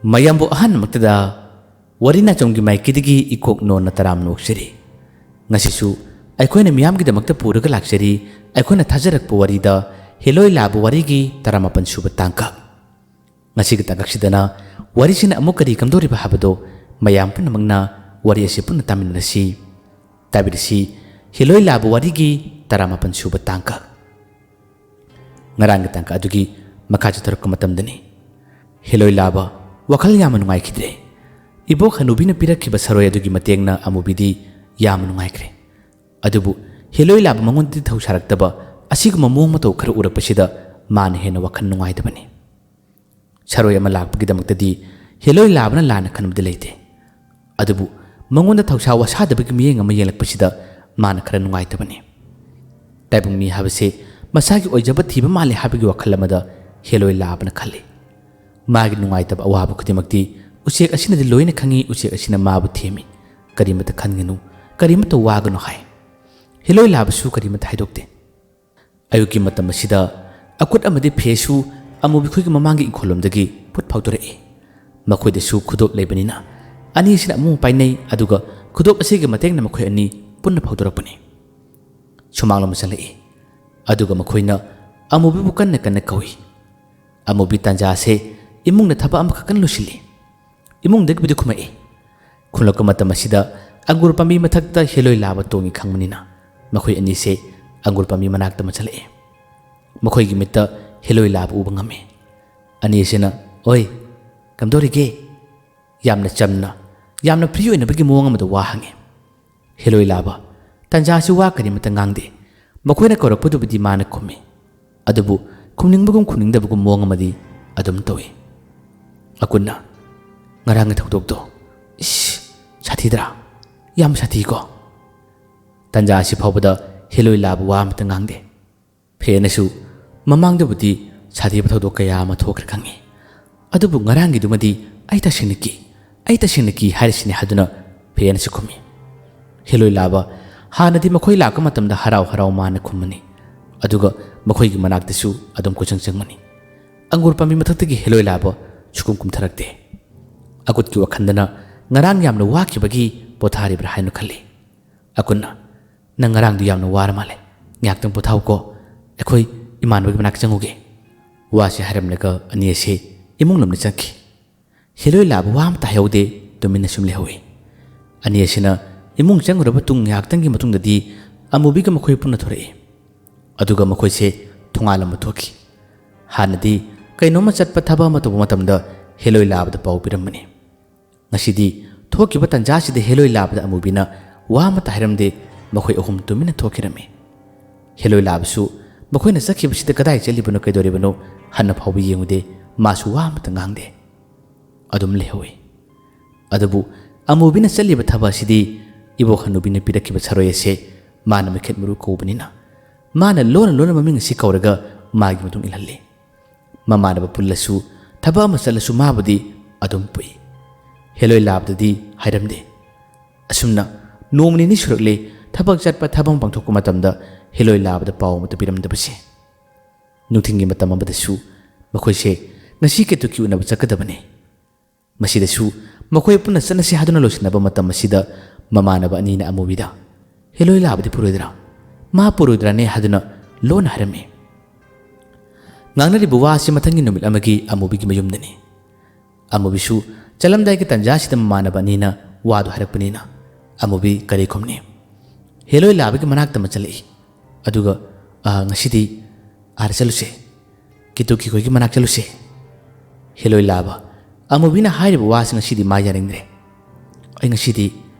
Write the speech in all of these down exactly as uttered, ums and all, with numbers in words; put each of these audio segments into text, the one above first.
ꯃꯌꯥꯝꯕꯨ ꯑꯍꯥꯟꯕꯃꯛꯇꯗ ꯋꯥꯔꯤ ꯅꯥꯆꯣꯝꯒꯤ ꯃꯥꯏꯀꯩꯗꯒꯤ ꯏꯀꯣꯛ ꯅꯣꯟꯅ ꯇꯔꯥꯝꯅ ꯑꯣꯛꯆꯔꯤ꯫ ꯉꯁꯤꯁꯨ ꯑꯩꯈꯣꯏꯅ ꯃꯤꯌꯥꯝꯒꯤꯗꯃꯛꯇ ꯄꯨꯔꯒ ꯂꯥꯛꯆꯔꯤ, ꯑꯩꯈꯣꯏꯅ ꯊꯥꯖꯔꯛꯄ ꯋꯥꯔꯤꯗ ꯍꯦꯂꯣꯏ ꯂꯥꯕ ꯋꯥꯔꯤꯒꯤ ꯇꯔꯥꯃꯥꯄꯟ ꯁꯨꯕ ꯇꯥꯡꯀꯛ꯫ ꯉꯁꯤꯒꯤ ꯇꯥꯡꯀꯛꯁꯤꯗꯅ ꯋꯥꯔꯤꯁꯤꯅ ꯑꯃꯨꯛ ꯀꯔꯤ ꯀꯝꯗꯧꯔꯤꯕ ꯍꯥꯏꯕꯗꯣ ꯃꯌꯥꯝ ꯄꯨꯝꯅꯃꯛꯅ ꯋꯥꯔꯤ ꯑꯁꯤ ꯄꯨꯟꯅ ꯇꯥꯃꯤꯟꯅꯔꯁꯤ꯫ ꯇꯥꯕꯤꯔꯁꯤ, ꯍꯦꯂꯣꯏ ꯂꯥꯕ ꯋꯥꯔꯤꯒꯤ ꯇꯔꯥꯃꯥꯄꯟ ꯁꯨꯕ ꯇꯥꯡꯀꯛ꯫ ꯉꯔꯥꯡꯒꯤ ꯇꯥꯡꯀꯛ ꯑꯗꯨꯒꯤ ꯃꯈꯥ ꯆꯠꯊꯔꯛꯄ ꯃꯇꯝꯗꯅꯤ꯫ ꯍꯦꯂꯣꯏ ꯂꯥꯕ ꯋꯥꯈꯜ ꯌꯥꯝꯅ ꯅꯨꯡꯉꯥꯏꯈꯤꯗ꯭ꯔꯦ꯫ ꯏꯕꯣꯛ ꯍꯅꯨꯕꯤꯅ ꯄꯤꯔꯛꯈꯤꯕ ꯁꯔꯣꯏ ꯑꯗꯨꯒꯤ ꯃꯇꯦꯡꯅ ꯑꯃꯨꯕꯤꯗꯤ ꯌꯥꯝꯅ ꯅꯨꯡꯉꯥꯏꯈ꯭ꯔꯦ꯫ ꯑꯗꯨꯕꯨ ꯍꯦꯂꯣꯏ ꯂꯥꯕ ꯃꯉꯣꯟꯗꯗꯤ ꯊꯧꯁꯥꯔꯛꯇꯕ ꯑꯁꯤꯒꯨꯝꯕ ꯃꯑꯣꯡ ꯃꯇꯧ ꯈꯔ ꯎꯔꯛꯄꯁꯤꯗ ꯃꯥꯅ ꯍꯦꯟꯅ ꯋꯥꯈꯜ ꯅꯨꯡꯉꯥꯏꯇꯕꯅꯤ꯫ ꯁꯔꯣꯏ ꯑꯃ ꯂꯥꯛꯄꯒꯤꯗꯃꯛꯇꯗꯤ ꯍꯦꯂꯣꯏ ꯂꯥꯕꯅ ꯂꯥꯟꯅ ꯈꯟꯕꯗꯤ ꯂꯩꯇꯦ꯫ ꯑꯗꯨꯕꯨ ꯃꯉꯣꯟꯗ ꯊꯧꯁꯥ ꯋꯥꯁꯥꯗꯕꯒꯤ ꯃꯤꯠꯌꯦꯡ ꯑꯃ ꯌꯦꯡꯂꯛꯄꯁꯤꯗ ꯃꯥꯅ ꯈꯔ ꯅꯨꯡꯉꯥꯏꯇꯕꯅꯤ꯫ ꯇꯥꯏꯕꯪ ꯃꯤ ꯍꯥꯏꯕꯁꯦ ꯃꯁꯥꯒꯤ ꯑꯣꯏꯖꯕ ꯊꯤꯕ ꯃꯥꯜꯂꯦ ꯍꯥꯏꯕꯒꯤ ꯋꯥꯈꯜ ꯑꯃꯗ ꯍꯦꯂꯣꯏ ꯂꯥꯕꯅ ꯈꯜꯂꯤ꯫ ꯃꯥꯒꯤ ꯅꯨꯡꯉꯥꯏꯇꯕ ꯑꯋꯥꯕ ꯈꯨꯗꯤꯡꯃꯛꯇꯤ ꯎꯆꯦꯛ ꯑꯁꯤꯅꯗꯤ ꯂꯣꯏꯅ ꯈꯪꯏ, ꯎꯆꯦꯛ ꯑꯁꯤꯅ ꯃꯥꯕꯨ ꯊꯦꯝꯃꯤ꯫ "ꯀꯔꯤꯃꯇ ꯈꯟꯒꯅꯨ, ꯀꯔꯤꯃꯇ ꯋꯥꯒꯅꯨ" ꯍꯥꯏ꯫ ꯍꯦꯂꯣꯏ ꯂꯥꯕꯁꯨ ꯀꯔꯤꯃꯇ ꯍꯥꯏꯗꯣꯛꯇꯦ꯫ ꯑꯌꯨꯛꯀꯤ ꯃꯇꯝ ꯑꯁꯤꯗ ꯑꯀꯨꯠ ꯑꯃꯗꯤ ꯐꯦꯁꯨ ꯑꯃꯨꯕꯤ ꯈꯣꯏꯒꯤ ꯃꯃꯥꯡꯒꯤ ꯏꯪꯈꯣꯜꯂꯣꯝꯗꯒꯤ ꯄꯨꯠ ꯐꯥꯎꯗꯣꯔꯛꯏ꯫ ꯃꯈꯣꯏꯗꯁꯨ ꯈꯨꯗꯣꯞ ꯂꯩꯕꯅꯤꯅ ꯑꯅꯤꯁꯤꯅ ꯑꯃꯨꯛ ꯄꯥꯏꯅꯩ, ꯑꯗꯨꯒ ꯈꯨꯗꯣꯞ ꯑꯁꯤꯒꯤ ꯃꯇꯦꯡꯅ ꯃꯈꯣꯏ ꯑꯅꯤ ꯄꯨꯟꯅ ꯐꯥꯎꯗꯣꯔꯛꯄꯅꯤ꯫ ꯁꯨꯃꯥꯡꯂꯣꯝ ꯆꯪꯂꯛꯏ, ꯑꯗꯨꯒ ꯃꯈꯣꯏꯅ ꯑꯃꯨꯕꯤꯕꯨ ꯀꯟꯅ ꯀꯟꯅ ꯀꯧꯏ꯫ ꯑꯃꯨꯕꯤ ꯇꯥꯟꯖꯥꯁꯦ ꯏꯃꯨꯡꯗ ꯊꯕꯛ ꯑꯃꯈꯛ ꯀꯟꯅ ꯂꯣꯏꯁꯤꯜꯂꯤ꯫ ꯏꯃꯨꯡꯗꯒꯤꯕꯨꯗꯤ ꯈꯨꯝꯃꯛꯏ꯫ ꯈꯨꯝꯂꯛꯄ ꯃꯇꯝ ꯑꯁꯤꯗ ꯑꯪꯒꯨꯔ ꯄꯥꯝꯕꯤ ꯃꯊꯛꯇ ꯍꯦꯂꯣꯏ ꯂꯥꯕ ꯇꯣꯡꯉꯤ ꯈꯪꯕꯅꯤꯅ ꯃꯈꯣꯏ ꯑꯅꯤꯁꯦ ꯑꯪꯒꯨꯔ ꯄꯥꯝꯕꯤ ꯃꯅꯥꯛꯇ ꯑꯃ ꯆꯠꯂꯛꯏ꯫ ꯃꯈꯣꯏꯒꯤ ꯃꯤꯠꯇ ꯍꯦꯂꯣꯏ ꯂꯥꯕ ꯎꯕ ꯉꯝꯃꯤ꯫ ꯑꯅꯤꯁꯤꯅ, "ꯑꯣꯏ, ꯀꯝꯗꯧꯔꯤꯒꯦ?" ꯌꯥꯝꯅ ꯆꯝꯅ, ꯌꯥꯝꯅ ꯐ꯭ꯔꯤ ꯑꯣꯏꯅꯕꯒꯤ ꯃꯑꯣꯡ ꯑꯃꯗ ꯋꯥ ꯍꯪꯉꯤ꯫ ꯍꯦꯂꯣꯏ ꯂꯥꯕ ꯇꯟꯖꯥꯁꯤ ꯋꯥ ꯀꯔꯤꯃꯇ ꯉꯥꯡꯗꯦ꯫ ꯃꯈꯣꯏꯅ ꯀꯧꯔꯛꯄꯗꯨꯕꯨꯗꯤ ꯃꯥꯅ ꯈꯨꯝꯃꯤ, ꯑꯗꯨꯕꯨ ꯈꯨꯝꯅꯤꯡꯕꯒꯨꯝ ꯈꯨꯝꯅꯤꯡꯗꯕꯒꯨꯝ ꯃꯑꯣꯡ ꯑꯃꯗꯤ ꯑꯗꯨꯝ ꯇꯧꯏ꯫ ꯑꯀꯨꯟꯅ, "ꯉꯔꯥꯡꯒꯤ ꯊꯧꯗꯣꯛꯇꯣ, ꯏꯁ, ꯁꯥꯊꯤꯗ꯭ꯔꯥ? ꯌꯥꯝ ꯁꯥꯊꯤꯀꯣ?" ꯇꯟꯖꯥ ꯑꯁꯤ ꯐꯥꯎꯕꯗ ꯍꯦꯂꯣꯏ ꯂꯥꯕ ꯋꯥ ꯑꯃꯇ ꯉꯥꯡꯗꯦ꯫ ꯐꯦꯅꯁꯨ ꯃꯃꯥꯡꯗꯕꯨꯗꯤ ꯁꯥꯊꯤꯕ ꯊꯧꯗꯣꯛ ꯀꯌꯥ ꯑꯃ ꯊꯣꯛꯈ꯭ꯔꯦ ꯈꯪꯉꯤ, ꯑꯗꯨꯕꯨ ꯉꯔꯥꯡꯒꯤꯗꯨꯃꯗꯤ ꯑꯩ ꯇꯁꯦꯡꯅ ꯀꯤ, ꯑꯩ ꯇꯁꯦꯡꯅ ꯀꯤ ꯍꯥꯏꯔꯤꯁꯤꯅꯤ ꯍꯥꯏꯗꯨꯅ ꯐꯦꯅꯁꯨ ꯈꯨꯝꯃꯤ꯫ ꯍꯦꯂꯣꯏ ꯂꯥꯕ ꯍꯥꯟꯅꯗꯤ ꯃꯈꯣꯏ ꯂꯥꯛꯄ ꯃꯇꯝꯗ ꯍꯔꯥꯎ ꯍꯔꯥꯎ ꯃꯥꯅ ꯈꯨꯝꯃꯅꯤ, ꯑꯗꯨꯒ ꯃꯈꯣꯏꯒꯤ ꯃꯅꯥꯛꯇꯁꯨ ꯑꯗꯨꯝ ꯀꯣꯏꯆꯪ ꯆꯪꯉꯅꯤ꯫ ꯑꯪꯒꯨꯔ ꯄꯥꯝꯕꯤ ꯃꯊꯛꯇꯒꯤ ꯍꯦꯂꯣꯏ ꯂꯥꯕ ꯁꯨꯛꯀꯨꯝ ꯀꯨꯝꯊꯔꯛꯇꯦ꯫ ꯑꯀꯨꯠꯀꯤ ꯋꯥꯈꯜꯗꯅ ꯉꯔꯥꯡ ꯌꯥꯝꯅ ꯋꯥꯈꯤꯕꯒꯤ ꯄꯣꯊꯥꯔꯤꯕ꯭ꯔꯥ ꯍꯥꯏꯅ ꯈꯜꯂꯤ꯫ ꯑꯀꯨꯠꯅ, "ꯅꯪ ꯉꯔꯥꯡꯗꯨ ꯌꯥꯝꯅ ꯋꯥꯔ ꯃꯥꯜꯂꯦ, ꯉꯥꯏꯍꯥꯛꯇꯪ ꯄꯣꯊꯥꯎꯀꯣ, ꯑꯩꯈꯣꯏ ꯏꯃꯥꯟꯅꯕꯒꯤ ꯃꯅꯥꯛ ꯆꯪꯉꯨꯒꯦ"꯫ ꯋꯥꯁꯤ ꯍꯥꯏꯔꯝꯂꯒ ꯑꯅꯤ ꯑꯁꯤ ꯏꯃꯨꯡ ꯂꯣꯝꯗ ꯆꯪꯈꯤ꯫ ꯍꯦꯂꯣꯏ ꯂꯥꯕ ꯋꯥ ꯑꯃꯇ ꯍꯥꯏꯍꯧꯗꯦ, ꯇꯨꯃꯤꯟꯅ ꯁꯨꯝ ꯂꯩꯍꯧꯏ꯫ ꯑꯅꯤ ꯑꯁꯤꯅ ꯏꯃꯨꯡ ꯆꯪꯉꯨꯔꯕ ꯇꯨꯡ ꯉꯥꯏꯍꯥꯛꯇꯪꯒꯤ ꯃꯇꯨꯡꯗꯗꯤ ꯑꯃꯨꯕꯤꯒ ꯃꯈꯣꯏ ꯄꯨꯟꯅ ꯊꯣꯔꯛꯏ꯫ ꯑꯗꯨꯒ ꯃꯈꯣꯏꯁꯦ ꯊꯣꯡꯒꯥꯜ ꯑꯃ ꯊꯣꯛꯈꯤ꯫ ꯍꯥꯟꯅꯗꯤ ꯀꯩꯅꯣꯝꯃ ꯆꯠꯄ ꯊꯕꯛ ꯑꯃ ꯇꯧꯕ ꯃꯇꯝꯗ ꯍꯦꯂꯣꯏ ꯂꯥꯕꯗ ꯄꯥꯎ ꯄꯤꯔꯝꯕꯅꯤ꯫ ꯉꯁꯤꯗꯤ ꯊꯣꯛꯈꯤꯕ ꯇꯥꯟꯖꯥꯁꯤꯗ ꯍꯦꯂꯣꯏ ꯂꯥꯕꯗ ꯑꯃꯨꯕꯤꯅ ꯋꯥ ꯑꯃꯠꯇ ꯍꯥꯏꯔꯝꯗꯦ, ꯃꯈꯣꯏ ꯑꯍꯨꯝ ꯇꯨꯃꯤꯟꯅ ꯊꯣꯛꯈꯤꯔꯝꯃꯤ꯫ ꯍꯦꯂꯣꯏ ꯂꯥꯕꯁꯨ ꯃꯈꯣꯏꯅ ꯆꯠꯈꯤꯕꯁꯤꯗ ꯀꯗꯥꯏ ꯆꯠꯂꯤꯕꯅꯣ, ꯀꯩꯗꯧꯔꯤꯕꯅꯣ ꯍꯟꯅ ꯐꯥꯎꯕ ꯌꯦꯡꯉꯨꯗꯦ, ꯃꯥꯁꯨ ꯋꯥ ꯑꯃꯠꯇ ꯉꯥꯡꯗꯦ꯫ ꯑꯗꯨꯝ ꯂꯩꯍꯧꯏ꯫ ꯑꯗꯨꯕꯨ ꯑꯃꯨꯕꯤꯅ ꯆꯠꯂꯤꯕ ꯊꯕꯛ ꯑꯁꯤꯗꯤ ꯏꯕꯣꯛ ꯍꯅꯨꯕꯤꯅ ꯄꯤꯔꯛꯈꯤꯕ ꯁꯔꯣꯏ ꯑꯁꯦ ꯃꯥꯅ ꯃꯩꯈꯦꯠ ꯃꯔꯨ ꯀꯧꯕꯅꯤꯅ, ꯃꯥꯅ ꯂꯣꯟꯅ ꯂꯣꯟꯅ ꯃꯃꯤꯡ ꯑꯁꯤ ꯀꯧꯔꯒ ꯃꯥꯒꯤ ꯃꯇꯨꯡ ꯏꯜꯍꯜꯂꯤ꯫ ꯃꯃꯥꯟꯅꯕ ꯄꯨꯜꯂꯁꯨ, ꯊꯕꯛ ꯑꯃ ꯆꯠꯂꯁꯨ ꯃꯥꯕꯨꯗꯤ ꯑꯗꯨꯝ ꯄꯨꯏ꯫ ꯍꯦꯂꯣꯏ ꯂꯥꯕꯗꯗꯤ ꯍꯥꯏꯔꯝꯗꯦ꯫ ꯑꯁꯨꯝꯅ ꯅꯣꯡꯃ ꯅꯤꯅꯤ ꯁꯨꯔꯛꯂꯦ ꯊꯕꯛ ꯆꯠꯄ, ꯊꯕꯛ ꯑꯃ ꯄꯥꯡꯊꯣꯛꯄ ꯃꯇꯝꯗ ꯍꯦꯂꯣꯏ ꯂꯥꯕꯗ ꯄꯥꯎ ꯑꯃꯠꯇ ꯄꯤꯔꯝꯗꯕꯁꯦ꯫ ꯅꯨꯡꯊꯤꯜꯒꯤ ꯃꯇꯝ ꯑꯃꯗꯁꯨ ꯃꯈꯣꯏꯁꯦ ꯉꯁꯤ ꯀꯦꯇꯨꯀꯤ ꯎꯅꯕ ꯆꯠꯀꯗꯕꯅꯤ꯫ ꯃꯁꯤꯗꯁꯨ ꯃꯈꯣꯏ ꯄꯨꯟꯅ ꯆꯠꯅꯁꯤ ꯍꯥꯏꯗꯨꯅ ꯂꯣꯏꯁꯤꯟꯅꯕ ꯃꯇꯝ ꯑꯁꯤꯗ ꯃꯃꯥꯟꯅꯕ ꯑꯅꯤꯅ ꯑꯃꯨꯕꯤꯗ, "ꯍꯦꯂꯣꯏ ꯂꯥꯕꯗꯤ ꯄꯨꯔꯣꯏꯗ꯭ꯔꯥ? ꯃꯥ ꯄꯨꯔꯣꯏꯗ꯭ꯔꯥꯅꯦ?" ꯍꯥꯏꯗꯨꯅ ꯂꯣꯟꯅ ꯍꯥꯏꯔꯝꯃꯤ꯫ ꯉꯥꯡꯅꯔꯤꯕ ꯋꯥ ꯑꯁꯤ ꯃꯊꯪꯒꯤ ꯅꯨꯃꯤꯠ ꯑꯃꯒꯤ ꯑꯃꯨꯕꯤꯒꯤ ꯃꯌꯨꯝꯗꯅꯤ꯫ ꯑꯃꯨꯕꯤꯁꯨ ꯆꯠꯂꯝꯗꯥꯏꯒꯤ ꯇꯥꯟꯖꯥꯁꯤꯗ ꯃꯃꯥꯟꯅꯕ ꯑꯅꯤꯅ ꯋꯥꯗꯨ ꯍꯥꯏꯔꯛꯄꯅꯤꯅ ꯑꯃꯨꯕꯤ ꯀꯔꯤ ꯈꯨꯝꯅꯤ? ꯍꯦꯂꯣꯏ ꯂꯥꯕꯒꯤ ꯃꯅꯥꯛꯇ ꯑꯃ ꯆꯠꯂꯛꯏ꯫ ꯑꯗꯨꯒ, "ꯑ, ꯉꯁꯤꯗꯤ ꯑꯥꯗ ꯆꯠꯂꯨꯁꯦ, ꯀꯦꯇꯨꯀꯤ ꯈꯣꯏꯒꯤ ꯃꯅꯥꯛ ꯆꯠꯂꯨꯁꯦ"꯫ ꯍꯦꯂꯣꯏ ꯂꯥꯕ ꯑꯃꯨꯕꯤꯅ ꯍꯥꯏꯔꯤꯕ ꯋꯥꯁꯤ ꯉꯁꯤꯗꯤ ꯃꯥ ꯌꯥꯅꯤꯡꯗ꯭ꯔꯦ꯫ "ꯑꯩ ꯉꯁꯤꯗꯤ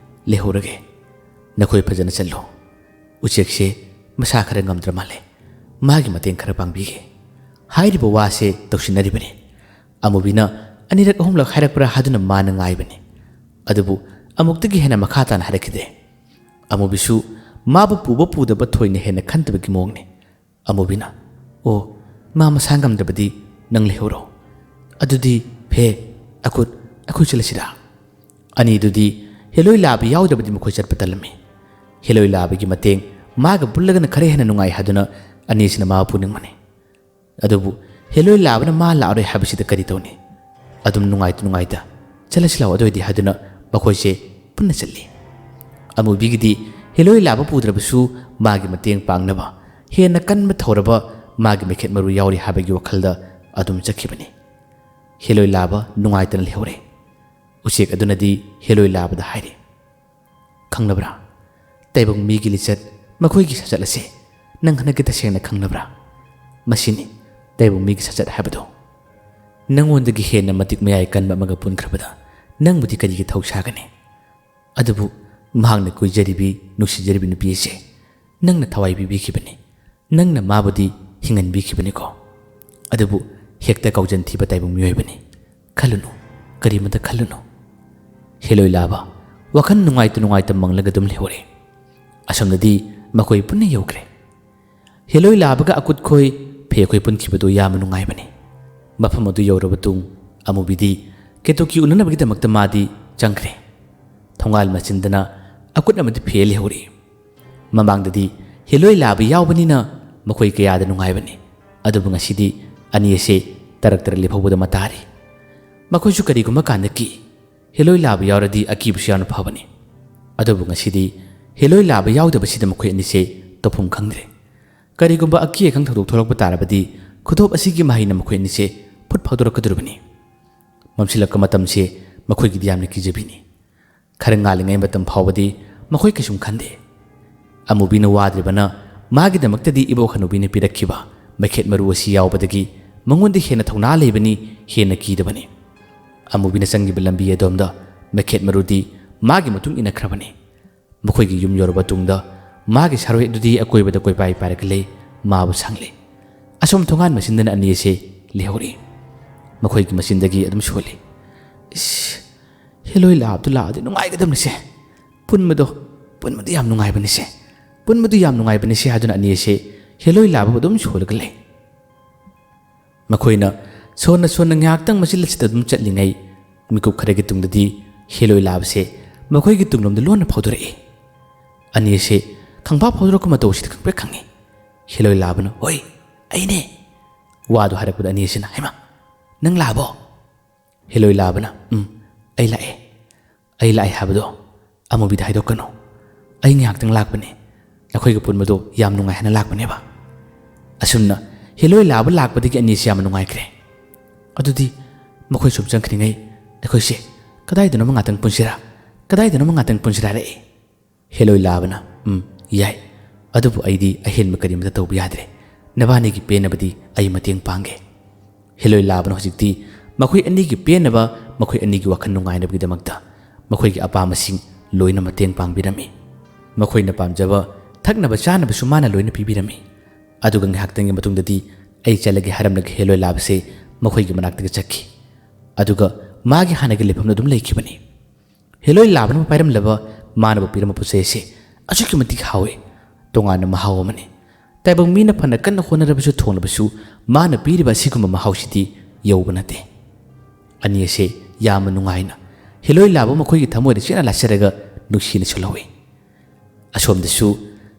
ꯂꯩꯍꯧꯔꯒꯦ꯫ ꯅꯈꯣꯏ ꯐꯖꯅ ꯆꯠꯂꯣ꯫ ꯎꯆꯦꯛꯁꯦ ꯃꯁꯥ ꯈꯔ ꯉꯝꯗ꯭ꯔ ꯃꯥꯜꯂꯦ꯫ ꯃꯥꯒꯤ ꯃꯇꯦꯡ ꯈꯔ ꯄꯥꯡꯕꯤꯒꯦ"꯫ ꯍꯥꯏꯔꯤꯕ ꯋꯥꯁꯦ ꯇꯧꯁꯤꯟꯅꯔꯤꯕꯅꯤ꯫ ꯑꯃꯨꯕꯤꯅ ꯑꯅꯤꯔꯛ ꯑꯍꯨꯝꯂꯛ ꯍꯥꯏꯔꯛꯄ꯭ꯔꯥ ꯍꯥꯏꯗꯨꯅ ꯃꯥꯅ ꯉꯥꯏꯕꯅꯤ꯫ ꯑꯗꯨꯕꯨ ꯑꯃꯨꯛꯇꯒꯤ ꯍꯦꯟꯅ ꯃꯈꯥ ꯇꯥꯅ ꯍꯥꯏꯔꯛꯈꯤꯗꯦ꯫ ꯑꯃꯨꯕꯤꯁꯨ ꯃꯥꯕꯨ ꯄꯨꯕ ꯄꯨꯗꯕ ꯊꯣꯏꯅ ꯍꯦꯟꯅ ꯈꯟꯗꯕꯒꯤ ꯃꯑꯣꯡꯅꯤ꯫ ꯑꯃꯨꯕꯤꯅ, "ꯑꯣ, ꯃꯥ ꯃꯁꯥ ꯉꯝꯗ꯭ꯔꯕꯗꯤ ꯅꯪ ꯂꯩꯍꯧꯔꯣ꯫ ꯑꯗꯨꯗꯤ ꯐꯦ, ꯑꯀꯨꯠ, ꯑꯩꯈꯣꯏ ꯆꯠꯂꯁꯤꯔꯥ?" ꯑꯅꯤꯗꯨꯗꯤ ꯍꯦꯂꯣꯏ ꯂꯥꯕ ꯌꯥꯎꯗ꯭ꯔꯕꯗꯤ ꯃꯈꯣꯏ ꯆꯠꯄ ꯇꯜꯂꯝꯃꯤ꯫ ꯍꯦꯂꯣꯏ ꯂꯥꯕꯒꯤ ꯃꯇꯦꯡ ꯃꯥꯒ ꯄꯨꯜꯂꯒꯅ ꯈꯔ ꯍꯦꯟꯅ ꯅꯨꯡꯉꯥꯏ ꯍꯥꯏꯗꯨꯅ ꯑꯅꯤꯁꯤꯅ ꯃꯥ ꯄꯨꯅꯤꯡꯕꯅꯤ꯫ ꯑꯗꯨꯕꯨ ꯍꯦꯂꯣꯏ ꯂꯥꯕꯅ ꯃꯥ ꯂꯥꯛꯑꯔꯣꯏ ꯍꯥꯏꯕꯁꯤꯗ ꯀꯔꯤ ꯇꯧꯅꯤ? ꯑꯗꯨꯝ ꯅꯨꯡꯉꯥꯏꯇ ꯅꯨꯡꯉꯥꯏꯇ "ꯆꯠꯂꯁꯤ ꯂꯥꯛꯑꯣ ꯑꯗꯨ ꯑꯣꯏꯗꯤ" ꯍꯥꯏꯗꯨꯅ ꯃꯈꯣꯏꯁꯦ ꯄꯨꯟꯅ ꯆꯠꯂꯤ꯫ ꯑꯃꯨꯕꯤꯒꯤꯗꯤ ꯍꯦꯂꯣꯏ ꯂꯥꯕ ꯄꯨꯗ꯭ꯔꯕꯁꯨ ꯃꯥꯒꯤ ꯃꯇꯦꯡ ꯄꯥꯡꯅꯕ ꯍꯦꯟꯅ ꯀꯟꯕ ꯊꯧꯔꯕ ꯃꯥꯒꯤ ꯃꯩꯈꯦꯠ ꯃꯔꯨ ꯌꯥꯎꯔꯤ ꯍꯥꯏꯕꯒꯤ ꯋꯥꯈꯜꯗ ꯑꯗꯨꯝ ꯆꯠꯈꯤꯕꯅꯤ꯫ ꯍꯦꯂꯣꯏ ꯂꯥꯕ ꯅꯨꯡꯉꯥꯏꯇꯅ ꯂꯩꯍꯧꯔꯦ꯫ ꯎꯆꯦꯛ ꯑꯗꯨꯅꯗꯤ ꯍꯦꯂꯣꯏ ꯂꯥꯕꯗ ꯍꯥꯏꯔꯦ, "ꯈꯪꯂꯕ꯭ꯔꯥ? ꯇꯥꯏꯕꯪ ꯃꯤꯒꯤ ꯂꯤꯆꯠ, ꯃꯈꯣꯏꯒꯤ ꯁꯥꯆꯠ ꯑꯁꯦ ꯅꯪ ꯍꯟꯗꯛꯀꯤ ꯇꯁꯦꯡꯅ ꯈꯪꯂꯕ꯭ꯔꯥ? ꯃꯁꯤꯅꯤ ꯇꯥꯏꯕꯪ ꯃꯤꯒꯤ ꯁꯥꯆꯠ ꯍꯥꯏꯕꯗꯣ꯫ ꯅꯪꯉꯣꯟꯗꯒꯤ ꯍꯦꯟꯅ ꯃꯇꯤꯛ ꯃꯌꯥꯏ ꯀꯟꯕ ꯑꯃꯒ ꯄꯨꯟꯈ꯭ꯔꯕꯗ ꯅꯪꯕꯨꯗꯤ ꯀꯔꯤꯒꯤ ꯊꯧ ꯁꯥꯒꯅꯤ? ꯑꯗꯨꯕꯨ ꯃꯍꯥꯛꯅ ꯀꯣꯏꯖꯔꯤꯕꯤ, ꯅꯨꯡꯁꯤꯖꯔꯤꯕꯤ ꯅꯨꯄꯤ ꯑꯁꯦ ꯅꯪꯅ ꯊꯋꯥꯏ ꯄꯤꯕꯤꯈꯤꯕꯅꯤ꯫ ꯅꯪꯅ ꯃꯥꯕꯨꯗꯤ ꯍꯤꯡꯍꯟꯕꯤꯈꯤꯕꯅꯤꯀꯣ꯫ ꯑꯗꯨꯕꯨ ꯍꯦꯛꯇ ꯀꯥꯎꯖꯟ ꯊꯤꯕ ꯇꯥꯏꯕꯪ ꯃꯤꯑꯣꯏꯕꯅꯤ꯫ ꯈꯜꯂꯨꯅꯨ, ꯀꯔꯤꯃꯇ ꯈꯜꯂꯨꯅꯨ"꯫ ꯍꯦꯂꯣꯏ ꯂꯥꯕ ꯋꯥꯈꯜ ꯅꯨꯡꯉꯥꯏꯇ ꯅꯨꯡꯉꯥꯏꯇ ꯃꯪꯂꯒ ꯑꯗꯨꯝ ꯂꯩꯍꯧꯔꯦ꯫ ꯑꯁꯣꯝꯗꯗꯤ ꯃꯈꯣꯏ ꯄꯨꯟꯅ ꯌꯧꯈ꯭ꯔꯦ꯫ ꯍꯦꯂꯣꯏ ꯂꯥꯕꯒ ꯑꯀꯨꯠꯈꯣꯏ ꯐꯦꯈꯣꯏ ꯄꯨꯟꯈꯤꯕꯗꯨ ꯌꯥꯝꯅ ꯅꯨꯡꯉꯥꯏꯕꯅꯤ꯫ ꯃꯐꯝ ꯑꯗꯨ ꯌꯧꯔꯕ ꯇꯨꯡ ꯑꯃꯨꯕꯤꯗꯤ ꯀꯦꯇꯣꯀꯤ ꯎꯅꯅꯕꯒꯤꯗꯃꯛꯇ ꯃꯥꯗꯤ ꯆꯪꯈ꯭ꯔꯦ꯫ ꯊꯣꯡꯒꯥꯜ ꯃꯆꯤꯟꯗꯅ ꯑꯀꯨꯠ ꯑꯃꯗꯤ ꯐꯦ ꯂꯩꯍꯧꯔꯤ꯫ ꯃꯃꯥꯡꯗꯗꯤ ꯍꯦꯂꯣꯏ ꯂꯥꯕ ꯌꯥꯎꯕꯅꯤꯅ ꯃꯈꯣꯏ ꯀꯌꯥꯗ ꯅꯨꯡꯉꯥꯏꯕꯅꯤ꯫ ꯑꯗꯨꯕꯨ ꯉꯁꯤꯗꯤ ꯑꯅꯤ ꯑꯁꯦ ꯇꯔꯛ ꯇꯔꯛ ꯂꯦꯞꯍꯧꯕꯗ ꯃꯇꯥꯔꯤ꯫ ꯃꯈꯣꯏꯁꯨ ꯀꯔꯤꯒꯨꯝꯕ ꯀꯥꯟꯗ ꯀꯤ꯫ ꯍꯦꯂꯣꯏ ꯂꯥꯕ ꯌꯥꯎꯔꯗꯤ ꯑꯀꯤꯕꯁꯨ ꯌꯥꯝꯅ ꯐꯕꯅꯤ꯫ ꯑꯗꯨꯕꯨ ꯉꯁꯤꯗꯤ ꯍꯦꯂꯣꯏ ꯂꯥꯕ ꯌꯥꯎꯗꯕꯁꯤꯗ ꯃꯈꯣꯏ ꯑꯅꯤꯁꯦ ꯇꯧꯐꯝ ꯈꯪꯗ꯭ꯔꯦ꯫ ꯀꯔꯤꯒꯨꯝꯕ ꯑꯀꯤ ꯑꯈꯪ ꯊꯧꯗꯣꯛ ꯊꯣꯛꯂꯛꯄ ꯇꯥꯔꯕꯗꯤ ꯈꯨꯗꯣꯞ ꯑꯁꯤꯒꯤ ꯃꯍꯩꯅ ꯃꯈꯣꯏ ꯑꯅꯤꯁꯦ ꯐꯨꯠ ꯐꯥꯎꯗꯣꯔꯛꯀꯗꯧꯔꯤꯕꯅꯤ꯫ ꯃꯝꯁꯤꯜꯂꯛꯄ ꯃꯇꯝꯁꯦ ꯃꯈꯣꯏꯒꯤꯗꯤ ꯌꯥꯝꯅ ꯀꯤꯖꯕꯤꯅꯤ꯫ ꯈꯔ ꯉꯥꯜꯂꯤꯉꯩ ꯃꯇꯝ ꯐꯥꯎꯕꯗꯤ ꯃꯈꯣꯏ ꯀꯩꯁꯨꯝ ꯈꯟꯗꯦ꯫ ꯑꯃꯨꯕꯤꯅ ꯋꯥꯗ꯭ꯔꯤꯕꯅ ꯃꯥꯒꯤꯗꯃꯛꯇꯗꯤ ꯏꯕꯣꯛ ꯍꯅꯨꯕꯤꯅ ꯄꯤꯔꯛꯈꯤꯕ ꯃꯩꯈꯦꯠ ꯃꯔꯨ ꯑꯁꯤ ꯌꯥꯎꯕꯗꯒꯤ ꯃꯉꯣꯟꯗ ꯍꯦꯟꯅ ꯊꯧꯅꯥ ꯂꯩꯕꯅꯤ, ꯍꯦꯟꯅ ꯀꯤꯗꯕꯅꯤ꯫ ꯑꯃꯨꯕꯤꯅ ꯆꯪꯈꯤꯕ ꯂꯝꯕꯤ ꯑꯗꯣꯝꯗ ꯃꯩꯈꯦꯠ ꯃꯔꯨꯗꯤ ꯃꯥꯒꯤ ꯃꯇꯨꯡ ꯏꯟꯅꯈ꯭ꯔꯕꯅꯤ꯫ ꯃꯈꯣꯏꯒꯤ ꯌꯨꯝ ꯌꯧꯔꯕ ꯇꯨꯡꯗ ꯃꯥꯒꯤ ꯁꯥꯔꯣꯏ ꯑꯗꯨꯗꯤ ꯑꯀꯣꯏꯕꯗ ꯀꯣꯏꯄꯥꯏ ꯄꯥꯏꯔꯒ ꯂꯩ, ꯃꯥꯕꯨ ꯁꯪꯂꯦ꯫ ꯑꯁꯣꯝ ꯊꯣꯡꯒꯥꯟ ꯃꯆꯤꯟꯗꯅ ꯑꯅꯤ ꯑꯁꯦ ꯂꯩꯍꯧꯔꯤ꯫ ꯃꯈꯣꯏꯒꯤ ꯃꯆꯤꯟꯗꯒꯤ ꯑꯗꯨꯝ ꯁꯣꯜꯂꯤ꯫ "ꯏꯁ, ꯍꯦꯂꯣꯏ ꯂꯥꯕꯗꯨ ꯂꯥꯛꯑꯗꯤ ꯅꯨꯡꯉꯥꯏꯒꯗꯕꯅꯤꯁꯦ꯫ ꯄꯨꯟꯕꯗꯣ, ꯄꯨꯟꯕꯗꯨ ꯌꯥꯝ ꯅꯨꯡꯉꯥꯏꯕꯅꯤꯁꯦ꯫ ꯄꯨꯟꯕꯗꯨ ꯌꯥꯝ ꯅꯨꯡꯉꯥꯏꯕꯅꯤꯁꯦ" ꯍꯥꯏꯗꯨꯅ ꯑꯅꯤ ꯑꯁꯦ ꯍꯦꯂꯣꯏ ꯂꯥꯕꯕꯨ ꯑꯗꯨꯝ ꯁꯣꯜꯂꯒ ꯂꯩ꯫ ꯃꯈꯣꯏꯅ ꯁꯣꯟꯅ ꯁꯣꯟꯅ ꯉꯥꯏꯍꯥꯛꯇꯪ ꯃꯆꯤꯜ ꯑꯁꯤꯗ ꯑꯗꯨꯝ ꯆꯠꯂꯤꯉꯩ, ꯃꯤꯀꯨꯞ ꯈꯔꯒꯤ ꯇꯨꯡꯗꯗꯤ ꯍꯦꯂꯣꯏ ꯂꯥꯕꯁꯦ ꯃꯈꯣꯏꯒꯤ ꯇꯨꯡꯂꯣꯝꯗ ꯂꯣꯟꯅ ꯐꯥꯎꯗꯣꯔꯛꯏ꯫ ꯑꯅꯤ ꯑꯁꯦ ꯈꯪꯐꯥ ꯐꯥꯎꯗꯣꯔꯛꯄ ꯃꯇꯧ ꯑꯁꯤꯗ ꯈꯪꯄ꯭ꯔꯦꯛ ꯈꯪꯉꯤ꯫ ꯍꯦꯂꯣꯏ ꯂꯥꯕꯅ, "ꯍꯣꯏ, ꯑꯩꯅꯦ"꯫ ꯋꯥꯗꯨ ꯍꯥꯏꯔꯛꯄꯗ ꯑꯅꯤ ꯑꯁꯤꯅ, "ꯍꯩꯃꯥ, ꯅꯪ ꯂꯥꯕꯣ?" ꯍꯦꯂꯣꯏ ꯂꯥꯕꯅ, "ꯎꯝ, "ꯑꯩ ꯂꯥꯛꯑꯦ, ꯑꯩ ꯂꯥꯛꯑꯦ ꯍꯥꯏꯕꯗꯣ ꯑꯃꯨꯕꯤꯗ ꯍꯥꯏꯗꯣꯛꯀꯅꯨ꯫ ꯑꯩ ꯉꯥꯏꯍꯥꯛꯇꯪ ꯂꯥꯛꯄꯅꯦ, ꯅꯈꯣꯏꯒ ꯄꯨꯟꯕꯗꯣ ꯌꯥꯝ ꯅꯨꯡꯉꯥꯏ ꯍꯥꯏꯅ ꯂꯥꯛꯄꯅꯦꯕ꯫" ꯑꯁꯨꯝꯅ ꯍꯦꯂꯣꯏ ꯂꯥꯕ ꯂꯥꯛꯄꯗꯒꯤ ꯑꯅꯤꯁꯤ ꯌꯥꯝꯅ ꯅꯨꯡꯉꯥꯏꯈ꯭ꯔꯦ꯫ ꯑꯗꯨꯗꯤ ꯃꯈꯣꯏ ꯁꯨꯝ ꯆꯪꯈ꯭ꯔꯤꯉꯩ ꯑꯩꯈꯣꯏꯁꯦ ꯀꯗꯥꯏꯗꯅꯣꯃ ꯉꯥꯛꯇꯪ ꯄꯨꯟꯁꯤꯔꯥ, ꯀꯗꯥꯏꯗꯅꯣꯃ ꯉꯥꯛꯇꯪ ꯄꯨꯟꯁꯤꯔꯥ ꯍꯥꯏꯔꯛꯑꯦ꯫ ꯍꯦꯂꯣꯏ ꯂꯥꯕꯅ, "ꯎꯝ, ꯌꯥꯏ꯫ ꯑꯗꯨꯕꯨ ꯑꯩꯗꯤ ꯑꯍꯦꯟꯕ ꯀꯔꯤꯃꯇ ꯇꯧꯕ ꯌꯥꯗ꯭ꯔꯦ꯫ ꯅꯕꯥꯅꯤꯒꯤ ꯄꯦꯟꯅꯕꯗꯤ ꯑꯩ ꯃꯇꯦꯡ ꯄꯥꯡꯒꯦ꯫" ꯍꯦꯂꯣꯏ ꯂꯥꯕꯅ ꯍꯧꯖꯤꯛꯇꯤ ꯃꯈꯣꯏ ꯑꯅꯤꯒꯤ ꯄꯦꯟꯅꯕ, ꯃꯈꯣꯏ ꯑꯅꯤꯒꯤ ꯋꯥꯈꯜ ꯅꯨꯡꯉꯥꯏꯅꯕꯒꯤꯗꯃꯛꯇ ꯃꯈꯣꯏꯒꯤ ꯑꯄꯥꯝꯕꯁꯤꯡ ꯂꯣꯏꯅ ꯃꯇꯦꯡ ꯄꯥꯡꯕꯤꯔꯝꯃꯤ꯫ ꯃꯈꯣꯏꯅ ꯄꯥꯝꯖꯕ ꯊꯛꯅꯕ ꯆꯥꯅꯕꯁꯨ ꯃꯥꯅ ꯂꯣꯏꯅ ꯄꯤꯕꯤꯔꯝꯃꯤ꯫ ꯑꯗꯨꯒ ꯉꯥꯏꯍꯥꯛꯇꯪꯒꯤ ꯃꯇꯨꯡꯗꯗꯤ ꯑꯩ ꯆꯠꯂꯒꯦ ꯍꯥꯏꯔꯝꯂꯒ ꯍꯦꯂꯣꯏ ꯂꯥꯕꯁꯦ ꯃꯈꯣꯏꯒꯤ ꯃꯅꯥꯛꯇꯒꯤ ꯆꯠꯈꯤ꯫ ꯑꯗꯨꯒ ꯃꯥꯒꯤ ꯍꯥꯟꯅꯒꯤ ꯂꯩꯐꯝꯗ ꯑꯗꯨꯝ ꯂꯩꯈꯤꯕꯅꯤ꯫ ꯍꯦꯂꯣꯏ ꯂꯥꯕꯅ ꯄꯥꯏꯔꯝꯂꯕ ꯃꯥꯅꯕꯨ ꯄꯤꯔꯝꯕ ꯄꯣꯠ ꯆꯩ ꯑꯁꯤ ꯑꯁꯨꯛꯀꯤ ꯃꯇꯤꯛ ꯍꯥꯎꯏ꯫ ꯇꯣꯉꯥꯟꯅ ꯃꯍꯥꯎ ꯑꯃꯅꯤ꯫ ꯇꯥꯏꯕꯪ ꯃꯤꯅ ꯐꯅ ꯀꯟꯅ ꯍꯣꯠꯅꯔꯕꯁꯨ ꯊꯣꯡꯂꯕꯁꯨ ꯃꯥꯅ ꯄꯤꯔꯤꯕ ꯑꯁꯤꯒꯨꯝꯕ ꯃꯍꯥꯎꯁꯤꯗꯤ ꯌꯧꯕ ꯅꯠꯇꯦ꯫ ꯑꯅꯤ ꯑꯁꯦ ꯌꯥꯝꯅ ꯅꯨꯡꯉꯥꯏꯅ ꯍꯦꯂꯣꯏ ꯂꯥꯕ ꯃꯈꯣꯏꯒꯤ ꯊꯃꯣꯏꯗ ꯆꯦꯠꯅ ꯂꯥꯠꯆꯔꯒ ꯅꯨꯡꯁꯤꯅꯁꯨ ꯂꯧꯏ꯫ ꯑꯁꯣꯝꯗꯁꯨ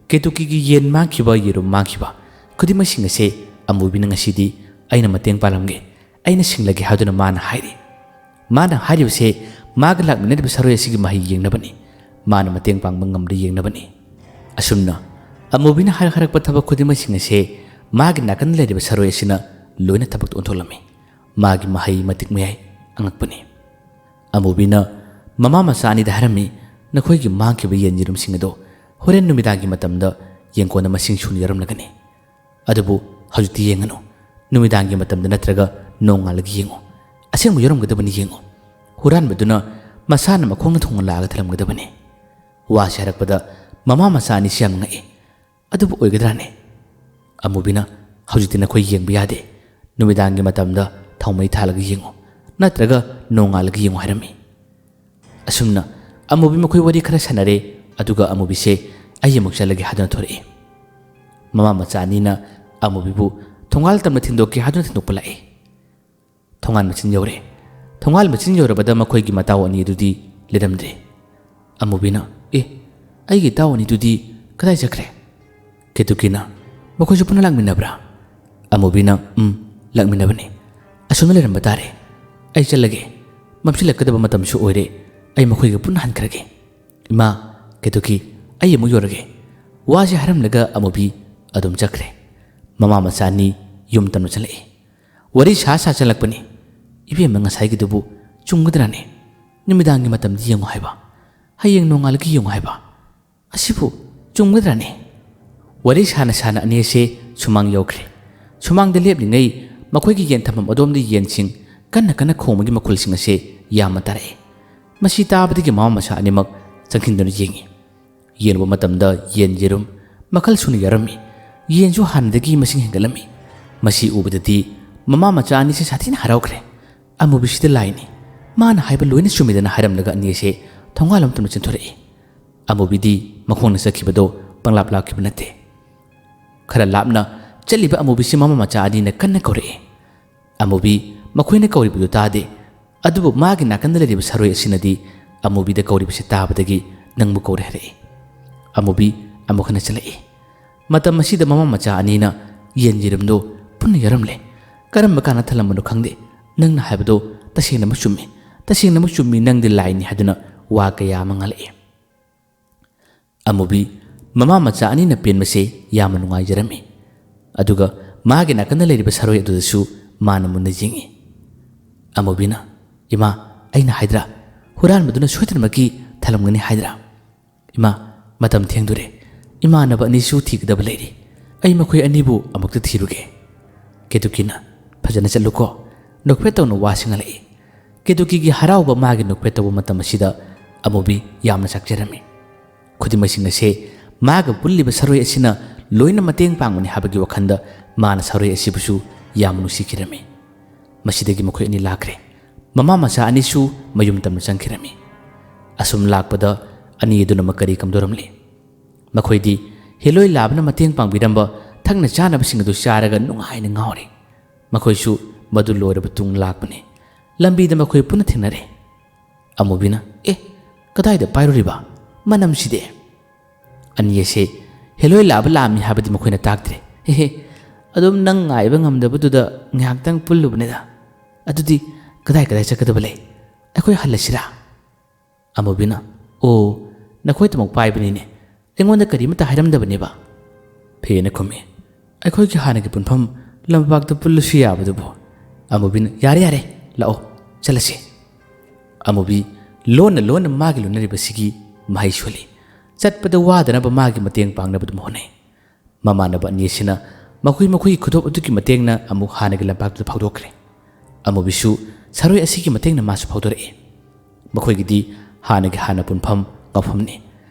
ꯀꯦꯇꯨꯀꯤꯒꯤ ꯌꯦꯟ ꯃꯥꯡꯈꯤꯕ, ꯌꯦꯔꯨꯝ ꯃꯥꯡꯈꯤꯕ, ꯈꯨꯗꯤꯡꯃꯛꯁꯤꯡ ꯑꯁꯦ ꯑꯃꯨꯕꯤꯅ ꯉꯁꯤꯗꯤ "ꯑꯩꯅ ꯃꯇꯦꯡ ꯄꯥꯡꯂꯝꯒꯦ, ꯑꯩꯅ ꯁꯤꯡꯂꯒꯦ" ꯍꯥꯏꯗꯨꯅ ꯃꯥꯅ ꯍꯥꯏꯔꯤ꯫ ꯃꯥꯅ ꯍꯥꯏꯔꯤꯕꯁꯦ ꯃꯥꯒ ꯂꯥꯛꯃꯤꯟꯅꯔꯤꯕ ꯁꯥꯔꯣꯏ ꯑꯁꯤꯒꯤ ꯃꯍꯩ ꯌꯦꯡꯅꯕꯅꯤ꯫ ꯃꯥꯅ ꯃꯇꯦꯡ ꯄꯥꯡꯕ ꯉꯝꯕ꯭ꯔꯥ ꯌꯦꯡꯅꯕꯅꯤ꯫ ꯑꯁꯨꯝꯅ ꯑꯃꯨꯕꯤꯅ ꯍꯥꯏꯔꯛ ꯍꯥꯏꯔꯛꯄ ꯊꯕꯛ ꯈꯨꯗꯤꯡꯃꯛꯁꯤꯡ ꯑꯁꯦ ꯃꯥꯒꯤ ꯅꯥꯀꯟꯗ ꯂꯩꯔꯤꯕ ꯁꯥꯔꯣꯏ ꯑꯁꯤꯅ ꯂꯣꯏꯅ ꯊꯕꯛꯇ ꯑꯣꯟꯊꯣꯛꯂꯝꯃꯤ꯫ ꯃꯥꯒꯤ ꯃꯍꯩ ꯃꯇꯤꯛ ꯃꯌꯥꯏ ꯑꯉꯛꯄꯅꯤ꯫ ꯑꯃꯨꯕꯤꯅ ꯃꯃꯥ ꯃꯆꯥ ꯑꯅꯤꯗ ꯍꯥꯏꯔꯝꯃꯤ, "ꯅꯈꯣꯏꯒꯤ ꯃꯥꯡꯈꯤꯕ ꯌꯦꯟ ꯌꯦꯔꯨꯝꯁꯤꯡ ꯑꯗꯣ ꯍꯣꯔꯦꯟ ꯅꯨꯃꯤꯗꯥꯡꯒꯤ ꯃꯇꯝꯗ ꯌꯦꯡꯀꯣꯟꯗ ꯃꯁꯤꯡ ꯁꯨꯅ ꯌꯥꯎꯔꯝꯂꯒꯅꯤ꯫ ꯑꯗꯨꯕꯨ ꯍꯧꯖꯤꯛꯇꯤ ꯌꯦꯡꯉꯅꯨ꯫ ꯅꯨꯃꯤꯗꯥꯡꯒꯤ ꯃꯇꯝꯗ ꯅꯠꯇ꯭ꯔꯒ ꯅꯣꯡꯉꯥꯜꯂꯒ ꯌꯦꯡꯉꯨ꯫ ꯑꯁꯦꯡꯕ ꯌꯥꯎꯔꯝꯒꯗꯕꯅꯤ ꯌꯦꯡꯉꯨ꯫ ꯍꯨꯔꯥꯟꯕꯗꯨꯅ ꯃꯁꯥꯅ ꯃꯈꯣꯡꯅ ꯊꯣꯡꯅ ꯂꯥꯛꯑꯒ ꯊꯝꯂꯝꯒꯗꯕꯅꯤ꯫" ꯋꯥꯁꯤ ꯍꯥꯏꯔꯛꯄꯗ ꯃꯃꯥ ꯃꯆꯥ ꯑꯅꯤꯁꯤ ꯌꯥꯝ ꯉꯛꯏ꯫ "ꯑꯗꯨꯕꯨ ꯑꯣꯏꯒꯗ꯭ꯔꯥꯅꯦ?" ꯑꯃꯨꯕꯤꯅ, "ꯍꯧꯖꯤꯛꯇꯤ ꯅꯈꯣꯏ ꯌꯦꯡꯕ ꯌꯥꯗꯦ꯫ ꯅꯨꯃꯤꯗꯥꯡꯒꯤ ꯃꯇꯝꯗ ꯊꯥꯎꯃꯩ ꯊꯥꯜꯂꯒ ꯌꯦꯡꯉꯨ, ꯅꯠꯇ꯭ꯔꯒ ꯅꯣꯡꯉꯥꯜꯂꯒ ꯌꯦꯡꯉꯨ" ꯍꯥꯏꯔꯝꯃꯤ꯫ ꯑꯁꯨꯝꯅ ꯑꯃꯨꯕꯤ ꯃꯈꯣꯏ ꯋꯥꯔꯤ ꯈꯔ ꯁꯥꯟꯅꯔꯦ꯫ ꯑꯗꯨꯒ ꯑꯃꯨꯕꯤꯁꯦ "ꯑꯩ ꯑꯃꯨꯛ ꯆꯠꯂꯒꯦ" ꯍꯥꯏꯗꯨꯅ ꯊꯣꯔꯛꯏ꯫ ꯃꯃꯥ ꯃꯆꯥ ꯑꯅꯤꯅ ꯑꯃꯨꯕꯤꯕꯨ "ꯊꯣꯡꯒꯥꯜ ꯇꯝꯅ ꯊꯤꯟꯗꯣꯛꯀꯦ" ꯍꯥꯏꯗꯨꯅ ꯊꯤꯟꯗꯣꯛꯄ ꯂꯥꯛꯏ꯫ ꯊꯣꯡꯒꯥꯜ ꯃꯆꯤꯟ ꯌꯧꯔꯦ꯫ ꯊꯣꯡꯒꯥꯜ ꯃꯆꯤꯟ ꯌꯧꯔꯕꯗ ꯃꯈꯣꯏꯒꯤ ꯃꯇꯥꯎ ꯑꯅꯤ ꯑꯗꯨꯗꯤ ꯂꯩꯔꯝꯗ꯭ꯔꯦ꯫ ꯑꯃꯨꯕꯤꯅ, "ꯑꯦ, ꯑꯩꯒꯤ ꯏꯇꯥꯎ ꯑꯅꯤꯗꯨꯗꯤ ꯀꯗꯥꯏ ꯆꯠꯈ꯭ꯔꯦ?" ꯀꯦꯇꯨꯀꯤꯅ, "ꯃꯈꯣꯏꯁꯨ ꯄꯨꯟꯅ ꯂꯥꯛꯃꯤꯟꯅꯕ꯭ꯔꯥ?" ꯑꯃꯨꯕꯤꯅ, "ꯎꯝ, ꯂꯥꯛꯃꯤꯟꯅꯕꯅꯤ꯫ ꯑꯁꯣꯝꯗ ꯂꯩꯔꯝꯕ ꯇꯥꯔꯦ꯫ ꯑꯩ ꯆꯠꯂꯒꯦ꯫ ꯃꯝꯁꯤꯜꯂꯛꯀꯗꯕ ꯃꯇꯝꯁꯨ ꯑꯣꯏꯔꯦ꯫ ꯑꯩ ꯃꯈꯣꯏꯒ ꯄꯨꯟꯅ ꯍꯟꯈ꯭ꯔꯒꯦ꯫ ꯏꯃꯥ, ꯀꯦꯇꯨꯀꯤ, ꯑꯩ ꯑꯃꯨꯛ ꯌꯧꯔꯒꯦ꯫ ꯋꯥꯁꯦ ꯍꯥꯏꯔꯝꯂꯒ ꯑꯃꯨꯕꯤ ꯑꯗꯨꯝ ꯆꯠꯈ꯭ꯔꯦ꯫ ꯃꯃꯥ ꯃꯆꯥ ꯑꯅꯤ ꯌꯨꯝ ꯇꯝꯅ ꯆꯠꯂꯛꯏ꯫ ꯋꯥꯔꯤ ꯁꯥ ꯁꯥ ꯆꯠꯂꯛꯄꯅꯤ꯫ "ꯏꯕꯦꯝꯃ, ꯉꯁꯥꯏꯒꯤꯗꯨꯕꯨ ꯆꯨꯝꯒꯗ꯭ꯔꯥꯅꯦ? ꯅꯨꯃꯤꯗꯥꯡꯒꯤ ꯃꯇꯝꯗꯤ ꯌꯦꯡꯉꯨ ꯍꯥꯏꯕ, ꯍꯌꯦꯡ ꯅꯣꯡꯉꯥꯜꯂꯒ ꯌꯦꯡꯉꯨ ꯍꯥꯏꯕ꯫ ꯑꯁꯤꯕꯨ ꯆꯨꯝꯒꯗ꯭ꯔꯥꯅꯦ?" ꯋꯥꯔꯤ ꯁꯥꯅ ꯁꯥꯅ ꯑꯅꯤ ꯑꯁꯦ ꯁꯨꯃꯥꯡ ꯌꯧꯈ꯭ꯔꯦ꯫ ꯁꯨꯃꯥꯡꯗ ꯂꯦꯞꯂꯤꯉꯩ ꯃꯈꯣꯏꯒꯤ ꯌꯦꯟ ꯊꯝꯐꯝ ꯑꯗꯣꯝꯗ ꯌꯦꯟꯁꯤꯡ ꯀꯟꯅ ꯀꯟꯅ ꯈꯣꯡꯕꯒꯤ ꯃꯈꯣꯜꯁꯤꯡ ꯑꯁꯦ ꯌꯥꯝꯅ ꯇꯥꯔꯛꯏ꯫ ꯃꯁꯤ ꯇꯥꯕꯗꯒꯤ ꯃꯃꯥ ꯃꯆꯥ ꯑꯅꯤꯃꯛ ꯆꯪꯁꯤꯟꯗꯨꯅ ꯌꯦꯡꯉꯤ꯫ ꯌꯦꯡꯂꯨꯕ ꯃꯇꯝꯗ ꯌꯦꯟ ꯌꯦꯔꯨꯝ ꯃꯈꯜ ꯁꯨꯅ ꯌꯥꯎꯔꯝꯃꯤ꯫ ꯌꯦꯟꯁꯨ ꯍꯥꯟꯅꯗꯒꯤ ꯃꯁꯤꯡ ꯍꯦꯟꯒꯠꯂꯝꯃꯤ꯫ ꯃꯁꯤ ꯎꯕꯗꯗꯤ ꯃꯃꯥ ꯃꯆꯥ ꯑꯅꯤꯁꯦ ꯁꯥꯊꯤꯅ ꯍꯔꯥꯎꯈ꯭ꯔꯦ꯫ "ꯑꯃꯨꯕꯤꯁꯤꯗ ꯂꯥꯏꯅꯤ, ꯃꯥꯅ ꯍꯥꯏꯕ ꯂꯣꯏꯅ ꯆꯨꯝꯃꯤꯗꯅ" ꯍꯥꯏꯔꯝꯂꯒ ꯑꯅꯤ ꯑꯁꯦ ꯊꯣꯡꯒꯥꯜ ꯑꯃ ꯇꯝꯅ ꯆꯦꯟꯊꯣꯔꯛꯏ꯫ ꯑꯃꯨꯕꯤꯗꯤ ꯃꯈꯣꯡꯅ ꯆꯠꯈꯤꯕꯗꯣ ꯄꯪꯂꯥꯞ ꯂꯥꯞꯈꯤꯕ ꯅꯠꯇꯦ꯫ ꯈꯔ ꯂꯥꯞꯅ ꯆꯠꯂꯤꯕ ꯑꯃꯨꯕꯤꯁꯤ ꯃꯃꯥ ꯃꯆꯥ ꯑꯅꯤꯅ ꯀꯟꯅ ꯀꯧꯔꯛꯏ꯫ ꯑꯃꯨꯕꯤ ꯃꯈꯣꯏꯅ ꯀꯧꯔꯤꯕꯗꯨ ꯇꯥꯗꯦ, ꯑꯗꯨꯕꯨ ꯃꯥꯒꯤ ꯅꯥꯀꯟꯗ ꯂꯩꯔꯤꯕ ꯁꯥꯔꯣꯏ ꯑꯁꯤꯅꯗꯤ ꯑꯃꯨꯕꯤꯗ ꯀꯧꯔꯤꯕꯁꯤ ꯇꯥꯕꯗꯒꯤ ꯅꯪꯕꯨ ꯀꯧꯔꯦ ꯍꯥꯏꯔꯛꯏ꯫ ꯑꯃꯨꯕꯤ ꯑꯃꯨꯛ ꯍꯟꯅ ꯆꯠꯂꯛꯏ꯫ ꯃꯇꯝ ꯑꯁꯤꯗ ꯃꯃꯥ ꯃꯆꯥ ꯑꯅꯤꯅ ꯌꯦꯟ ꯌꯦꯔꯨꯝꯗꯣ ꯄꯨꯟꯅ ꯌꯥꯎꯔꯝꯂꯦ꯫ ꯀꯔꯝꯕ ꯀꯥꯟꯗ ꯊꯜꯂꯝꯕꯅꯣ ꯈꯪꯗꯦ꯫ "ꯅꯪꯅ ꯍꯥꯏꯕꯗꯣ ꯇꯁꯦꯡꯅꯃꯛ ꯆꯨꯝꯃꯤ, ꯇꯁꯦꯡꯅꯃꯛ ꯆꯨꯝꯃꯤ, ꯅꯪꯗꯤ ꯂꯥꯏꯅꯤ" ꯍꯥꯏꯗꯨꯅ ꯋꯥ ꯀꯌꯥ ꯑꯃ ꯉꯥꯡꯂꯛꯏ꯫ ꯑꯃꯨꯕꯤ ꯃꯃꯥ ꯃꯆꯥ ꯑꯅꯤꯅ ꯄꯦꯟꯕꯁꯦ ꯌꯥꯝꯅ ꯅꯨꯡꯉꯥꯏꯖꯔꯝꯃꯤ꯫ ꯑꯗꯨꯒ ꯃꯥꯒꯤ ꯅꯥꯀꯟꯗ ꯂꯩꯔꯤꯕ ꯁꯥꯔꯣꯏ ꯑꯗꯨꯗꯁꯨ ꯃꯥꯅ ꯃꯨꯟꯅ ꯌꯦꯡꯉꯤ꯫ ꯑꯃꯨꯕꯤꯅ, "ꯏꯃꯥ, ꯑꯩꯅ ꯍꯥꯏꯗ꯭ꯔꯥ? ꯍꯨꯔꯥꯟꯕꯗꯨꯅ ꯁꯣꯏꯗꯅꯃꯛꯀꯤ ꯊꯜꯂꯝꯒꯅꯤ ꯍꯥꯏꯗ꯭ꯔꯥ? ꯏꯃꯥ, ꯃꯇꯝ ꯊꯦꯡꯗꯣꯔꯦ꯫ ꯏꯃꯥꯟꯅꯕ ꯑꯅꯤꯁꯨ ꯊꯤꯒꯗꯕ ꯂꯩꯔꯤ꯫ ꯑꯩ ꯃꯈꯣꯏ ꯑꯅꯤꯕꯨ ꯑꯃꯨꯛꯇ ꯊꯤꯔꯨꯒꯦ꯫" ꯀꯦꯇꯨꯀꯤꯅ, "ꯐꯖꯅ ꯆꯠꯂꯨꯀꯣ꯫" ꯅꯣꯛꯐꯦꯠ ꯇꯧꯅ ꯋꯥ ꯁꯤꯡꯍꯜꯂꯛꯏ꯫ ꯀꯦꯇꯨꯀꯤꯒꯤ ꯍꯔꯥꯎꯕ ꯃꯥꯒꯤ ꯅꯣꯛꯐꯦꯠ ꯇꯧꯕ ꯃꯇꯝ ꯑꯁꯤꯗ ꯑꯃꯨꯕꯤ ꯌꯥꯝꯅ ꯆꯥꯛꯆꯔꯝꯃꯤ꯫ ꯈꯨꯗꯤꯡꯃꯛꯁꯤꯡ ꯑꯁꯦ ꯃꯥꯒ ꯄꯨꯜꯂꯤꯕ ꯁꯥꯔꯣꯏ ꯑꯁꯤꯅ ꯂꯣꯏꯅ ꯃꯇꯦꯡ ꯄꯥꯡꯕꯅꯤ ꯍꯥꯏꯕꯒꯤ ꯋꯥꯈꯜꯗ ꯃꯥꯅ ꯁꯥꯔꯣꯏ ꯑꯁꯤꯕꯨꯁꯨ ꯌꯥꯝꯅ ꯅꯨꯡꯁꯤꯈꯤꯔꯝꯃꯤ꯫ ꯃꯁꯤꯗꯒꯤ ꯃꯈꯣꯏ ꯑꯅꯤ ꯂꯥꯛꯈ꯭ꯔꯦ꯫ ꯃꯃꯥ ꯃꯆꯥ ꯑꯅꯤꯁꯨ ꯃꯌꯨꯝ ꯇꯝꯅ ꯆꯪꯈꯤꯔꯝꯃꯤ꯫ ꯑꯁꯨꯝ ꯂꯥꯛꯄꯗ ꯑꯅꯤ ꯑꯗꯨꯅꯃꯛ ꯀꯔꯤ ꯀꯝꯗꯧꯔꯝꯂꯤ? ꯃꯈꯣꯏꯗꯤ ꯍꯦꯂꯣꯏ ꯂꯥꯕꯅ ꯃꯇꯦꯡ ꯄꯥꯡꯕꯤꯔꯝꯕ ꯊꯛꯅ ꯆꯥꯅꯕꯁꯤꯡ ꯑꯗꯨ ꯆꯥꯔꯒ ꯅꯨꯡꯉꯥꯏꯅ ꯉꯥꯎꯔꯤ꯫ ꯃꯈꯣꯏꯁꯨ ꯃꯗꯨ ꯂꯣꯏꯔꯕ ꯇꯨꯡ ꯂꯥꯛꯄꯅꯤ꯫ ꯂꯝꯕꯤꯗ ꯃꯈꯣꯏ ꯄꯨꯟꯅ ꯊꯦꯡꯅꯔꯦ꯫ ꯑꯃꯨꯕꯤꯅ, "ꯑꯦ, ꯀꯗꯥꯏꯗ ꯄꯥꯏꯔꯨꯔꯤꯕ? ꯃꯅꯝꯁꯤꯗꯤ?" ꯑꯅꯤ ꯑꯁꯦ ꯍꯦꯂꯣꯏ ꯂꯥꯕ ꯂꯥꯛꯑꯝꯃꯤ ꯍꯥꯏꯕꯗꯤ ꯃꯈꯣꯏꯅ ꯇꯥꯛꯇ꯭ꯔꯦ꯫ "ꯍꯦꯍꯦ, ꯑꯗꯨꯝ ꯅꯪ ꯉꯥꯏꯕ ꯉꯝꯗꯕꯗꯨꯗ ꯉꯥꯏꯍꯥꯛꯇꯪ ꯄꯨꯜꯂꯨꯕꯅꯤꯗ꯫ ꯑꯗꯨꯗꯤ ꯀꯗꯥꯏ ꯀꯗꯥꯏ ꯆꯠꯀꯗꯕ ꯂꯩ?" ꯑꯩꯈꯣꯏ ꯍꯜꯂꯁꯤꯔꯥ? ꯑꯃꯨꯕꯤꯅ, "ꯑꯣ, ꯅꯈꯣꯏꯇꯃꯛ ꯄꯥꯏꯕꯅꯤꯅꯦ, ꯑꯩꯉꯣꯟꯗ ꯀꯔꯤꯃꯠꯇ ꯍꯥꯏꯔꯝꯗꯕꯅꯦꯕ?" ꯐꯦꯅ ꯈꯨꯝꯃꯤ, "ꯑꯩꯈꯣꯏꯒꯤ ꯍꯥꯟꯅꯒꯤ ꯄꯨꯟꯐꯝ ꯂꯝꯄꯥꯛꯇ ꯄꯨꯜꯂꯁꯨ ꯌꯥꯕꯗꯨꯕꯨ?" ꯑꯃꯨꯕꯤꯅ, "ꯌꯥꯔꯦ, ꯌꯥꯔꯦ, ꯂꯥꯛꯑꯣ, ꯆꯠꯂꯁꯤ꯫" ꯑꯃꯨꯕꯤ ꯂꯣꯟꯅ ꯂꯣꯟꯅ ꯃꯥꯒꯤ ꯂꯣꯟꯅꯔꯤꯕꯁꯤꯒꯤ ꯃꯍꯩ ꯁꯣꯜꯂꯤ꯫ ꯆꯠꯄꯗ ꯋꯥꯗꯅꯕ ꯃꯥꯒꯤ ꯃꯇꯦꯡ ꯄꯥꯡꯅꯕ ꯑꯗꯨꯝ ꯍꯣꯠꯅꯩ꯫ ꯃꯃꯥꯟꯅꯕ ꯑꯅꯤ ꯑꯁꯤꯅ ꯃꯈꯣꯏ ꯃꯈꯣꯏꯒꯤ ꯈꯨꯗꯣꯞ ꯑꯗꯨꯒꯤ ꯃꯇꯦꯡꯅ ꯑꯃꯨꯛ ꯍꯥꯟꯅꯒꯤ ꯂꯝꯄꯥꯛꯇꯨꯗ ꯐꯥꯎꯗꯣꯛꯈ꯭ꯔꯦ꯫ ꯑꯃꯨꯕꯤꯁꯨ ꯁꯔꯣꯏ ꯑꯁꯤꯒꯤ ꯃꯇꯦꯡꯅ ꯃꯥꯁꯨ ꯐꯥꯎꯗꯣꯔꯛꯏ꯫ ꯃꯈꯣꯏꯒꯤꯗꯤ ꯍꯥꯟꯅꯒꯤ ꯍꯥꯟꯅ ꯄꯨꯟꯐꯝ ꯃꯐꯝꯅꯤ꯫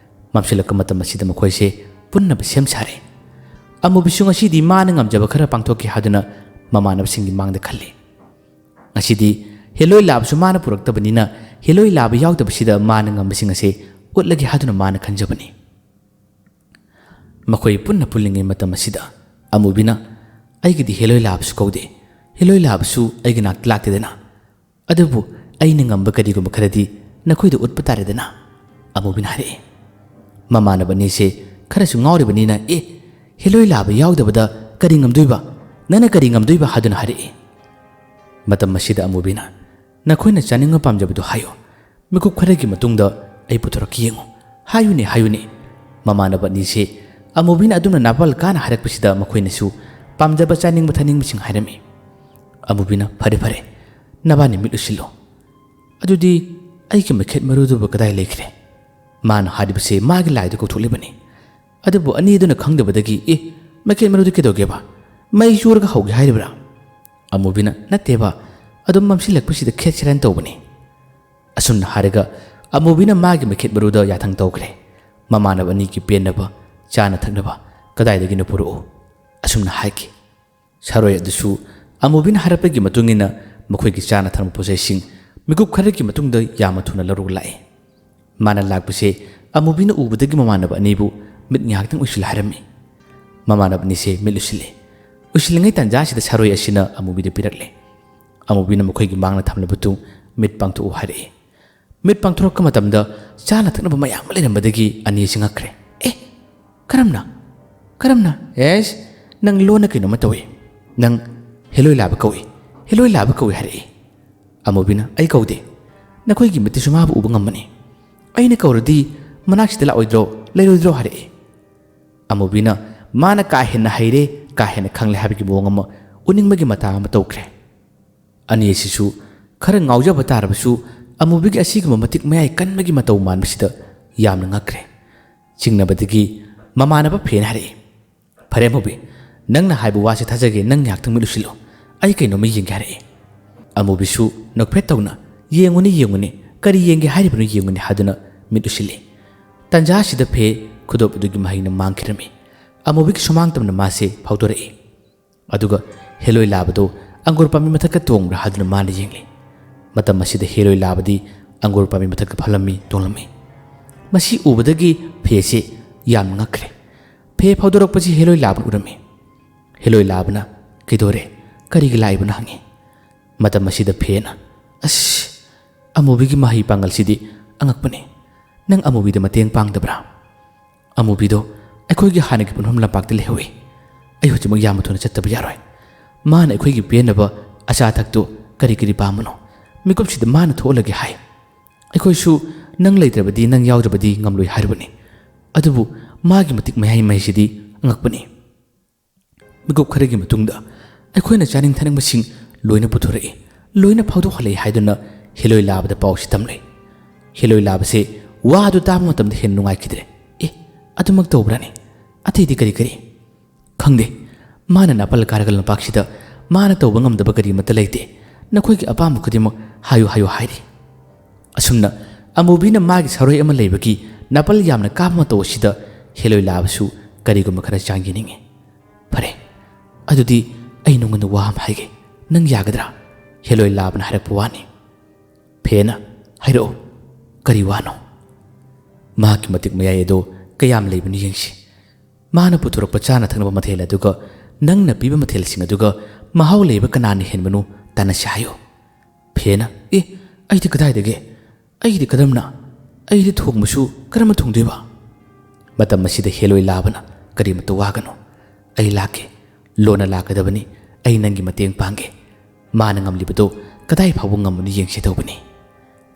ꯃꯝꯁꯤꯜꯂꯛꯄ ꯃꯇꯝ ꯑꯁꯤꯗ ꯃꯈꯣꯏꯁꯦ ꯄꯨꯟꯅꯕ ꯁꯦꯝ ꯁꯥꯔꯦ꯫ ꯑꯃꯨꯕꯤꯁꯨ ꯉꯁꯤꯗꯤ ꯃꯥꯅ ꯉꯝꯖꯕ ꯈꯔ ꯄꯥꯡꯊꯣꯛꯀꯦ ꯍꯥꯏꯗꯨꯅ ꯃꯃꯥꯟꯅꯕꯁꯤꯡꯒꯤ ꯃꯥꯡꯗ ꯈꯜꯂꯤ꯫ ꯉꯁꯤꯗꯤ ꯍꯦꯂꯣꯏ ꯂꯥꯕꯁꯨ ꯃꯥꯅ ꯄꯨꯔꯛꯇꯕꯅꯤꯅ, ꯍꯦꯂꯣꯏ ꯂꯥꯕ ꯌꯥꯎꯗꯕꯁꯤꯗ ꯃꯥꯅ ꯉꯝꯕꯁꯤꯡ ꯑꯁꯦ ꯎꯠꯂꯒꯦ ꯍꯥꯏꯗꯨꯅ ꯃꯥꯅ ꯈꯟꯖꯕꯅꯤ꯫ ꯃꯈꯣꯏ ꯄꯨꯟꯅ ꯄꯨꯜꯂꯤꯉꯩ ꯃꯇꯝ ꯑꯁꯤꯗ ꯑꯃꯨꯕꯤꯅ, "ꯑꯩꯒꯤꯗꯤ ꯍꯦꯂꯣꯏ ꯂꯥꯕꯁꯨ ꯀꯧꯗꯦ, ꯍꯦꯂꯣꯏ ꯂꯥꯕꯁꯨ ꯑꯩꯒꯤ ꯅꯥꯛꯇ ꯂꯥꯛꯇꯦꯗꯅ꯫ ꯑꯗꯨꯕꯨ ꯑꯩꯅ ꯉꯝꯕ ꯀꯔꯤꯒꯨꯝꯕ ꯈꯔꯗꯤ ꯅꯈꯣꯏꯗ ꯎꯠꯄ ꯇꯥꯔꯦꯗꯅ," ꯑꯃꯨꯕꯤꯅ ꯍꯥꯏꯔꯛꯏ꯫ ꯃꯃꯥꯟꯅꯕ ꯑꯅꯤꯁꯦ ꯈꯔꯁꯨ ꯉꯥꯎꯔꯤꯕꯅꯤꯅ, "ꯑꯦ, ꯍꯦꯂꯣꯏ ꯂꯥꯕ ꯌꯥꯎꯗꯕꯗ ꯀꯔꯤ ꯉꯝꯗꯣꯏꯕ? ꯅꯪꯅ ꯀꯔꯤ ꯉꯝꯗꯣꯏꯕ?" ꯍꯥꯏꯗꯨꯅ ꯍꯥꯏꯔꯛꯏ꯫ ꯃꯇꯝ ꯑꯁꯤꯗ ꯑꯃꯨꯕꯤꯅ, "ꯅꯈꯣꯏꯅ ꯆꯥꯅꯤꯡꯕ ꯄꯥꯝꯖꯕꯗꯨ ꯍꯥꯏꯌꯨ꯫ ꯃꯤꯀꯨꯞ ꯈꯔꯒꯤ ꯃꯇꯨꯡꯗ ꯑꯩ ꯄꯨꯊꯣꯔꯛꯀꯦ ꯌꯦꯡꯉꯨ꯫ ꯍꯥꯏꯌꯨꯅꯦ, ꯍꯥꯏꯌꯨꯅꯦ꯫" ꯃꯃꯥꯟꯅꯕ ꯑꯅꯤꯁꯦ ꯑꯃꯨꯕꯤꯅ ꯑꯗꯨꯝꯅ ꯅꯥꯄꯜ ꯀꯥꯅ ꯍꯥꯏꯔꯛꯄꯁꯤꯗ ꯃꯈꯣꯏꯅꯁꯨ ꯄꯥꯝꯖꯕ ꯆꯥꯅꯤꯡꯕ ꯊꯛꯅꯤꯡꯕꯁꯤꯡ ꯍꯥꯏꯔꯝꯃꯤ꯫ ꯑꯃꯨꯕꯤꯅ, "ꯐꯔꯦ, ꯐꯔꯦ, ꯅꯕꯥꯅꯤ ꯃꯤꯠ ꯎꯁꯤꯜꯂꯣ꯫ ꯑꯗꯨꯗꯤ ꯑꯩꯒꯤ ꯃꯩꯈꯦꯠ ꯃꯔꯨꯗꯨꯕꯨ ꯀꯗꯥꯏ ꯂꯩꯈ꯭ꯔꯦ?" ꯃꯥꯅ ꯍꯥꯏꯔꯤꯕꯁꯦ ꯃꯥꯒꯤ ꯂꯥꯏꯗꯨ ꯀꯧꯊꯣꯛꯂꯤꯕꯅꯤ꯫ ꯑꯗꯨꯕꯨ ꯑꯅꯤꯗꯨꯅ ꯈꯪꯗꯕꯗꯒꯤ, "ꯑꯦ, ꯃꯩꯈꯦꯠ ꯃꯔꯨꯗꯨ ꯀꯩꯗꯧꯒꯦꯕ? ꯃꯩ ꯆꯨꯔꯒ ꯍꯧꯒꯦ ꯍꯥꯏꯔꯤꯕ꯭ꯔꯥ?" ꯑꯃꯨꯕꯤꯅ, "ꯅꯠꯇꯦꯕ, ꯑꯗꯨꯝ ꯃꯝꯁꯤꯜꯂꯛꯄꯁꯤꯗ ꯈꯦꯠ ꯁꯦꯔꯥꯟ ꯇꯧꯕꯅꯤ꯫" ꯑꯁꯨꯝꯅ ꯍꯥꯏꯔꯒ ꯑꯃꯨꯕꯤꯅ ꯃꯥꯒꯤ ꯃꯩꯈꯦꯠ ꯃꯔꯨꯗ ꯌꯥꯊꯪ ꯇꯧꯈ꯭ꯔꯦ꯫ ꯃꯃꯥꯟꯅꯕ ꯑꯅꯤꯒꯤ ꯄꯦꯟꯅꯕ ꯆꯥꯅ ꯊꯛꯅꯕ ꯀꯗꯥꯏꯗꯒꯤꯅꯣ ꯄꯨꯔꯛꯎ, ꯑꯁꯨꯝꯅ ꯍꯥꯏꯈꯤ꯫ ꯁꯥꯔꯣꯏ ꯑꯗꯨꯁꯨ ꯑꯃꯨꯕꯤꯅ ꯍꯥꯏꯔꯛꯄꯒꯤ ꯃꯇꯨꯡ ꯏꯟꯅ ꯃꯈꯣꯏꯒꯤ ꯆꯥꯅ ꯊꯛꯅꯕ ꯄꯣꯠꯆꯩꯁꯤꯡ ꯃꯤꯀꯨꯞ ꯈꯔꯒꯤ ꯃꯇꯨꯡꯗ ꯌꯥꯝꯅ ꯊꯨꯅ ꯂꯧꯔꯒ ꯂꯥꯛꯏ꯫ ꯃꯥꯅ ꯂꯥꯛꯄꯁꯦ ꯑꯃꯨꯕꯤꯅ ꯎꯕꯗꯒꯤ ꯃꯃꯥꯟꯅꯕ ꯑꯅꯤꯕꯨ ꯃꯤꯠ ꯉꯥꯏꯍꯥꯛꯇꯪ ꯎꯏꯁꯤꯜꯂ ꯍꯥꯏꯔꯝꯃꯤ꯫ ꯃꯃꯥꯟꯅꯕ ꯑꯅꯤꯁꯦ ꯃꯤꯠ ꯎꯏꯁꯤꯜꯂꯤ꯫ ꯎꯏꯁꯤꯜꯂꯤꯉꯩ ꯇꯥꯟꯖꯥꯁꯤꯗ ꯁꯥꯔꯣꯏ ꯑꯁꯤꯅ ꯑꯃꯨꯕꯤꯗ ꯄꯤꯔꯛꯂꯦ꯫ ꯑꯃꯨꯕꯤꯅ ꯃꯈꯣꯏꯒꯤ ꯃꯥꯡꯗ ꯊꯝꯂꯕ ꯇꯨꯡ ꯃꯤꯠ ꯄꯥꯡꯊꯣꯛꯎ ꯍꯥꯏꯔꯛꯏ꯫ ꯃꯤꯠ ꯄꯥꯡꯊꯣꯔꯛꯄ ꯃꯇꯝꯗ ꯆꯥꯅ ꯊꯛꯅꯕ ꯃꯌꯥꯝ ꯑꯃ ꯂꯩꯔꯝꯕꯗꯒꯤ ꯑꯅꯤꯁꯤ ꯉꯛꯈ꯭ꯔꯦ꯫ "ꯑꯦ, ꯀꯔꯝꯅ? ꯀꯔꯝꯅ? ꯑꯦꯁ, ꯅꯪ ꯂꯣꯟꯅ ꯀꯩꯅꯣꯝꯃ ꯇꯧꯏ꯫ ꯅꯪ ꯍꯦꯂꯣꯏ ꯂꯥꯕ ꯀꯧꯏ, ꯍꯦꯂꯣꯏ ꯂꯥꯕ ꯀꯧꯏ" ꯍꯥꯏꯔꯛꯏ꯫ ꯑꯃꯨꯕꯤꯅ, "ꯑꯩ ꯀꯧꯗꯦ꯫ ꯅꯈꯣꯏꯒꯤ ꯃꯤꯠꯇꯁꯨ ꯃꯥꯕꯨ ꯎꯕ ꯉꯝꯃꯅꯤ꯫ ꯑꯩꯅ ꯀꯧꯔꯗꯤ ꯃꯅꯥꯛꯁꯤꯗ ꯂꯥꯛꯑꯣꯏꯗ꯭ꯔꯣ, ꯂꯩꯔꯣꯏꯗ꯭ꯔꯣ?" ꯍꯥꯏꯔꯛꯏ꯫ ꯑꯃꯨꯕꯤꯅ ꯃꯥꯅ ꯀꯥ ꯍꯦꯟꯅ ꯍꯩꯔꯦ, ꯀꯥ ꯍꯦꯟꯅ ꯈꯪꯂꯦ ꯍꯥꯏꯕꯒꯤ ꯃꯑꯣꯡ ꯑꯃ ꯎꯅꯤꯡꯕꯒꯤ ꯃꯇꯥ ꯑꯃ ꯇꯧꯈ꯭ꯔꯦ꯫ ꯑꯅꯤ ꯑꯁꯤꯁꯨ ꯈꯔ ꯉꯥꯎꯖꯕ ꯇꯥꯔꯕꯁꯨ, ꯑꯃꯨꯕꯤꯒꯤ ꯑꯁꯤꯒꯨꯝꯕ ꯃꯇꯤꯛ ꯃꯌꯥꯏ ꯀꯟꯕꯒꯤ ꯃꯇꯧ ꯃꯥꯟꯕꯁꯤꯗ ꯌꯥꯝꯅ ꯉꯛꯈ꯭ꯔꯦ꯫ ꯆꯤꯡꯅꯕꯗꯒꯤ ꯃꯃꯥꯟꯅꯕ ꯐꯦꯅ ꯍꯥꯏꯔꯛꯏ, "ꯐꯔꯦ ꯑꯃꯨꯕꯤ, ꯅꯪꯅ ꯍꯥꯏꯕ ꯋꯥꯁꯦ ꯊꯥꯖꯒꯦ, ꯅꯪ ꯉꯥꯏꯍꯥꯛꯇꯪ ꯃꯤꯠ ꯎꯁꯤꯜꯂꯨ, ꯑꯩ ꯀꯩꯅꯣꯝꯃ ꯌꯦꯡꯒꯦ" ꯍꯥꯏꯔꯛꯏ꯫ ꯑꯃꯨꯕꯤꯁꯨ ꯅꯣꯛꯐꯦꯠ ꯇꯧꯅ, "ꯌꯦꯡꯉꯨꯅꯤ, ꯌꯦꯡꯉꯨꯅꯤ, ꯀꯔꯤ ꯌꯦꯡꯒꯦ ꯍꯥꯏꯔꯤꯕꯅꯣ ꯌꯦꯡꯉꯨꯅꯤ" ꯍꯥꯏꯗꯨꯅ ꯃꯤꯠ ꯎꯁꯤꯜꯂꯤ꯫ ꯇꯟꯖꯥ ꯑꯁꯤꯗ ꯐꯦ ꯈꯨꯗꯣꯞ ꯑꯗꯨꯒꯤ ꯃꯍꯩꯅ ꯃꯥꯡꯈꯤꯔꯝꯃꯤ꯫ ꯑꯃꯨꯕꯤꯒꯤ ꯁꯨꯃꯥꯡ ꯇꯝꯅ ꯃꯥꯁꯦ ꯐꯥꯎꯗꯣꯔꯛꯏ꯫ ꯑꯗꯨꯒ ꯍꯦꯂꯣꯏ ꯂꯥꯕꯗꯨ ꯑꯪꯒꯨꯔ ꯄꯥꯝꯕꯤ ꯃꯊꯛꯇ ꯇꯣꯡꯕ꯭ꯔꯥ ꯍꯥꯏꯗꯨꯅ ꯃꯥꯅ ꯌꯦꯡꯂꯤ꯫ ꯃꯇꯝ ꯑꯁꯤꯗ ꯍꯦꯂꯣꯏ ꯂꯥꯕꯗꯤ ꯑꯪꯒꯨꯔ ꯄꯥꯝꯕꯤ ꯃꯊꯛꯇ ꯐꯝꯂꯝꯃꯤ, ꯇꯣꯡꯂꯝꯃꯤ꯫ ꯃꯁꯤ ꯎꯕꯗꯒꯤ ꯐꯦꯁꯦ ꯌꯥꯝꯅ ꯉꯛꯈ꯭ꯔꯦ꯫ ꯐꯦ ꯐꯥꯎꯗꯣꯔꯛꯄꯁꯤ ꯍꯦꯂꯣꯏ ꯂꯥꯕꯅ ꯎꯔꯝꯃꯤ꯫ ꯍꯦꯂꯣꯏ ꯂꯥꯕꯅ, "ꯀꯩꯗꯧꯔꯦ? ꯀꯔꯤꯒꯤ ꯂꯥꯛꯏꯕꯅꯣ?" ꯍꯪꯉꯤ꯫ ꯃꯇꯝ ꯑꯁꯤꯗ ꯐꯦꯅ, "ꯑꯁ, ꯑꯃꯨꯕꯤꯒꯤ ꯃꯍꯩ ꯄꯥꯡꯒꯜꯁꯤꯗꯤ ꯑꯉꯛꯄꯅꯤ꯫ ꯅꯪ ꯑꯃꯨꯕꯤꯗ ꯃꯇꯦꯡ ꯄꯥꯡꯗꯕ꯭ꯔꯥ? ꯑꯃꯨꯕꯤꯗꯣ ꯑꯩꯈꯣꯏꯒꯤ ꯍꯥꯟꯅꯒꯤ ꯄꯨꯟꯐꯝ ꯂꯝꯄꯥꯛꯇ ꯂꯩꯍꯧꯏ꯫ ꯑꯩ ꯍꯧꯖꯤꯛꯃꯛ ꯌꯥꯝꯅ ꯊꯨꯅ ꯆꯠꯇꯕ ꯌꯥꯔꯣꯏ꯫ ꯃꯥꯅ ꯑꯩꯈꯣꯏꯒꯤ ꯄꯦꯟꯅꯕ ꯑꯆꯥ ꯑꯊꯛꯇꯨ ꯀꯔꯤ ꯀꯔꯤ ꯄꯥꯝꯕꯅꯣ? ꯃꯤꯀꯨꯞꯁꯤꯗ ꯃꯥꯅ ꯊꯣꯛꯍꯜꯂꯒꯦ ꯍꯥꯏ꯫ ꯑꯩꯈꯣꯏꯁꯨ ꯅꯪ ꯂꯩꯇ꯭ꯔꯕꯗꯤ, ꯅꯪ ꯌꯥꯎꯗ꯭ꯔꯕꯗꯤ ꯉꯝꯂꯣꯏ ꯍꯥꯏꯔꯕꯅꯤ꯫ ꯑꯗꯨꯕꯨ ꯃꯥꯒꯤ ꯃꯇꯤꯛ ꯃꯌꯥꯏ ꯃꯍꯩꯁꯤꯗꯤ ꯑꯉꯛꯄꯅꯤ꯫" ꯃꯤꯀꯨꯞ ꯈꯔꯒꯤ ꯃꯇꯨꯡꯗ ꯑꯩꯈꯣꯏꯅ ꯆꯥꯅꯤꯡ ꯊꯛꯅꯤꯡꯕꯁꯤꯡ ꯂꯣꯏꯅ ꯄꯨꯊꯣꯔꯛꯏ, ꯂꯣꯏꯅ ꯐꯥꯎꯗꯣꯛꯍꯜꯂꯛꯏ ꯍꯥꯏꯗꯨꯅ ꯍꯦꯂꯣꯏ ꯂꯥꯕꯗ ꯄꯥꯎꯁꯤ ꯇꯝꯂꯦ꯫ ꯍꯦꯂꯣꯏ ꯂꯥꯕꯁꯦ ꯋꯥ ꯑꯗꯨ ꯇꯥꯕ ꯃꯇꯝꯗ ꯍꯦꯟꯅ ꯅꯨꯡꯉꯥꯏꯈꯤꯗ꯭ꯔꯦ꯫ "ꯑꯦ, ꯑꯗꯨꯃꯛ ꯇꯧꯕ꯭ꯔꯥꯅꯦ? ꯑꯇꯩꯗꯤ ꯀꯔꯤ ꯀꯔꯤ?" "ꯈꯪꯗꯦ꯫ ꯃꯥꯅ ꯅꯥꯄꯜ ꯀꯥꯔꯒ ꯂꯝꯄꯥꯛꯁꯤꯗ ꯃꯥꯅ ꯇꯧꯕ ꯉꯝꯗꯕ ꯀꯔꯤ ꯑꯃꯠꯇ ꯂꯩꯇꯦ꯫ ꯅꯈꯣꯏꯒꯤ ꯑꯄꯥꯝꯕ ꯈꯨꯗꯤꯡꯃꯛ ꯍꯥꯏꯌꯨ, ꯍꯥꯏꯌꯨ" ꯍꯥꯏꯔꯤ꯫ ꯑꯁꯨꯝꯅ ꯑꯃꯨꯕꯤꯅ ꯃꯥꯒꯤ ꯁꯔꯣꯏ ꯑꯃ ꯂꯩꯕꯒꯤ ꯅꯥꯄꯜ ꯌꯥꯝꯅ ꯀꯥꯕ ꯃꯇꯧ ꯑꯁꯤꯗ ꯍꯦꯂꯣꯏ ꯂꯥꯕꯁꯨ ꯀꯔꯤꯒꯨꯝꯕ ꯈꯔ ꯆꯥꯡ ꯌꯦꯡꯅꯤꯡꯉꯤ꯫ "ꯐꯔꯦ, ꯑꯗꯨꯗꯤ ꯑꯩ ꯅꯉꯣꯟꯗ ꯋꯥ ꯑꯃ ꯍꯥꯏꯒꯦ, ꯅꯪ ꯌꯥꯒꯗ꯭ꯔꯥ?" ꯍꯦꯂꯣꯏ ꯂꯥꯕꯅ ꯍꯥꯏꯔꯛꯄ ꯋꯥꯅꯤ꯫ ꯐꯦꯅ, "ꯍꯥꯏꯔꯛꯑꯣ, ꯀꯔꯤ ꯋꯥꯅꯣ?" "ꯃꯍꯥꯛꯀꯤ ꯃꯇꯤꯛ ꯃꯌꯥꯏ ꯑꯗꯣ ꯀꯌꯥꯝ ꯂꯩꯕꯅꯣ ꯌꯦꯡꯁꯤ꯫ ꯃꯥꯅ ꯄꯨꯊꯣꯔꯛꯄ ꯆꯥꯅ ꯊꯛꯅꯕ ꯃꯊꯦꯜ ꯑꯗꯨꯒ ꯅꯪꯅ ꯄꯤꯕ ꯃꯊꯦꯜꯁꯤꯡ ꯑꯗꯨꯒ ꯃꯍꯥꯎ ꯂꯩꯕ ꯀꯅꯥꯅ ꯍꯦꯟꯕꯅꯣ ꯇꯥꯟꯅꯁꯤ ꯍꯥꯏꯌꯨ꯫" ꯐꯦꯅ, "ꯑꯦ, ꯑꯩꯗꯤ ꯀꯗꯥꯏꯗꯒꯤ? ꯑꯩꯗꯤ ꯀꯔꯝꯅ? ꯑꯩꯗꯤ ꯊꯣꯡꯕꯁꯨ ꯀꯔꯝꯅ ꯊꯣꯡꯗꯣꯏꯕ?" ꯃꯇꯝ ꯑꯁꯤꯗ ꯍꯦꯂꯣꯏ ꯂꯥꯕꯅ, "ꯀꯔꯤꯃꯠꯇ ꯋꯥꯒꯅꯨ, ꯑꯩ ꯂꯥꯛꯀꯦ, ꯂꯣꯟꯅ ꯂꯥꯛꯀꯗꯕꯅꯤ꯫ ꯑꯩ ꯅꯪꯒꯤ ꯃꯇꯦꯡ ꯄꯥꯡꯒꯦ꯫ ꯃꯥꯅ ꯉꯝꯂꯤꯕꯗꯣ ꯀꯗꯥꯏ ꯐꯥꯎꯕ ꯉꯝꯕꯅꯣ ꯌꯦꯡꯁꯦ" ꯇꯧꯕꯅꯤ꯫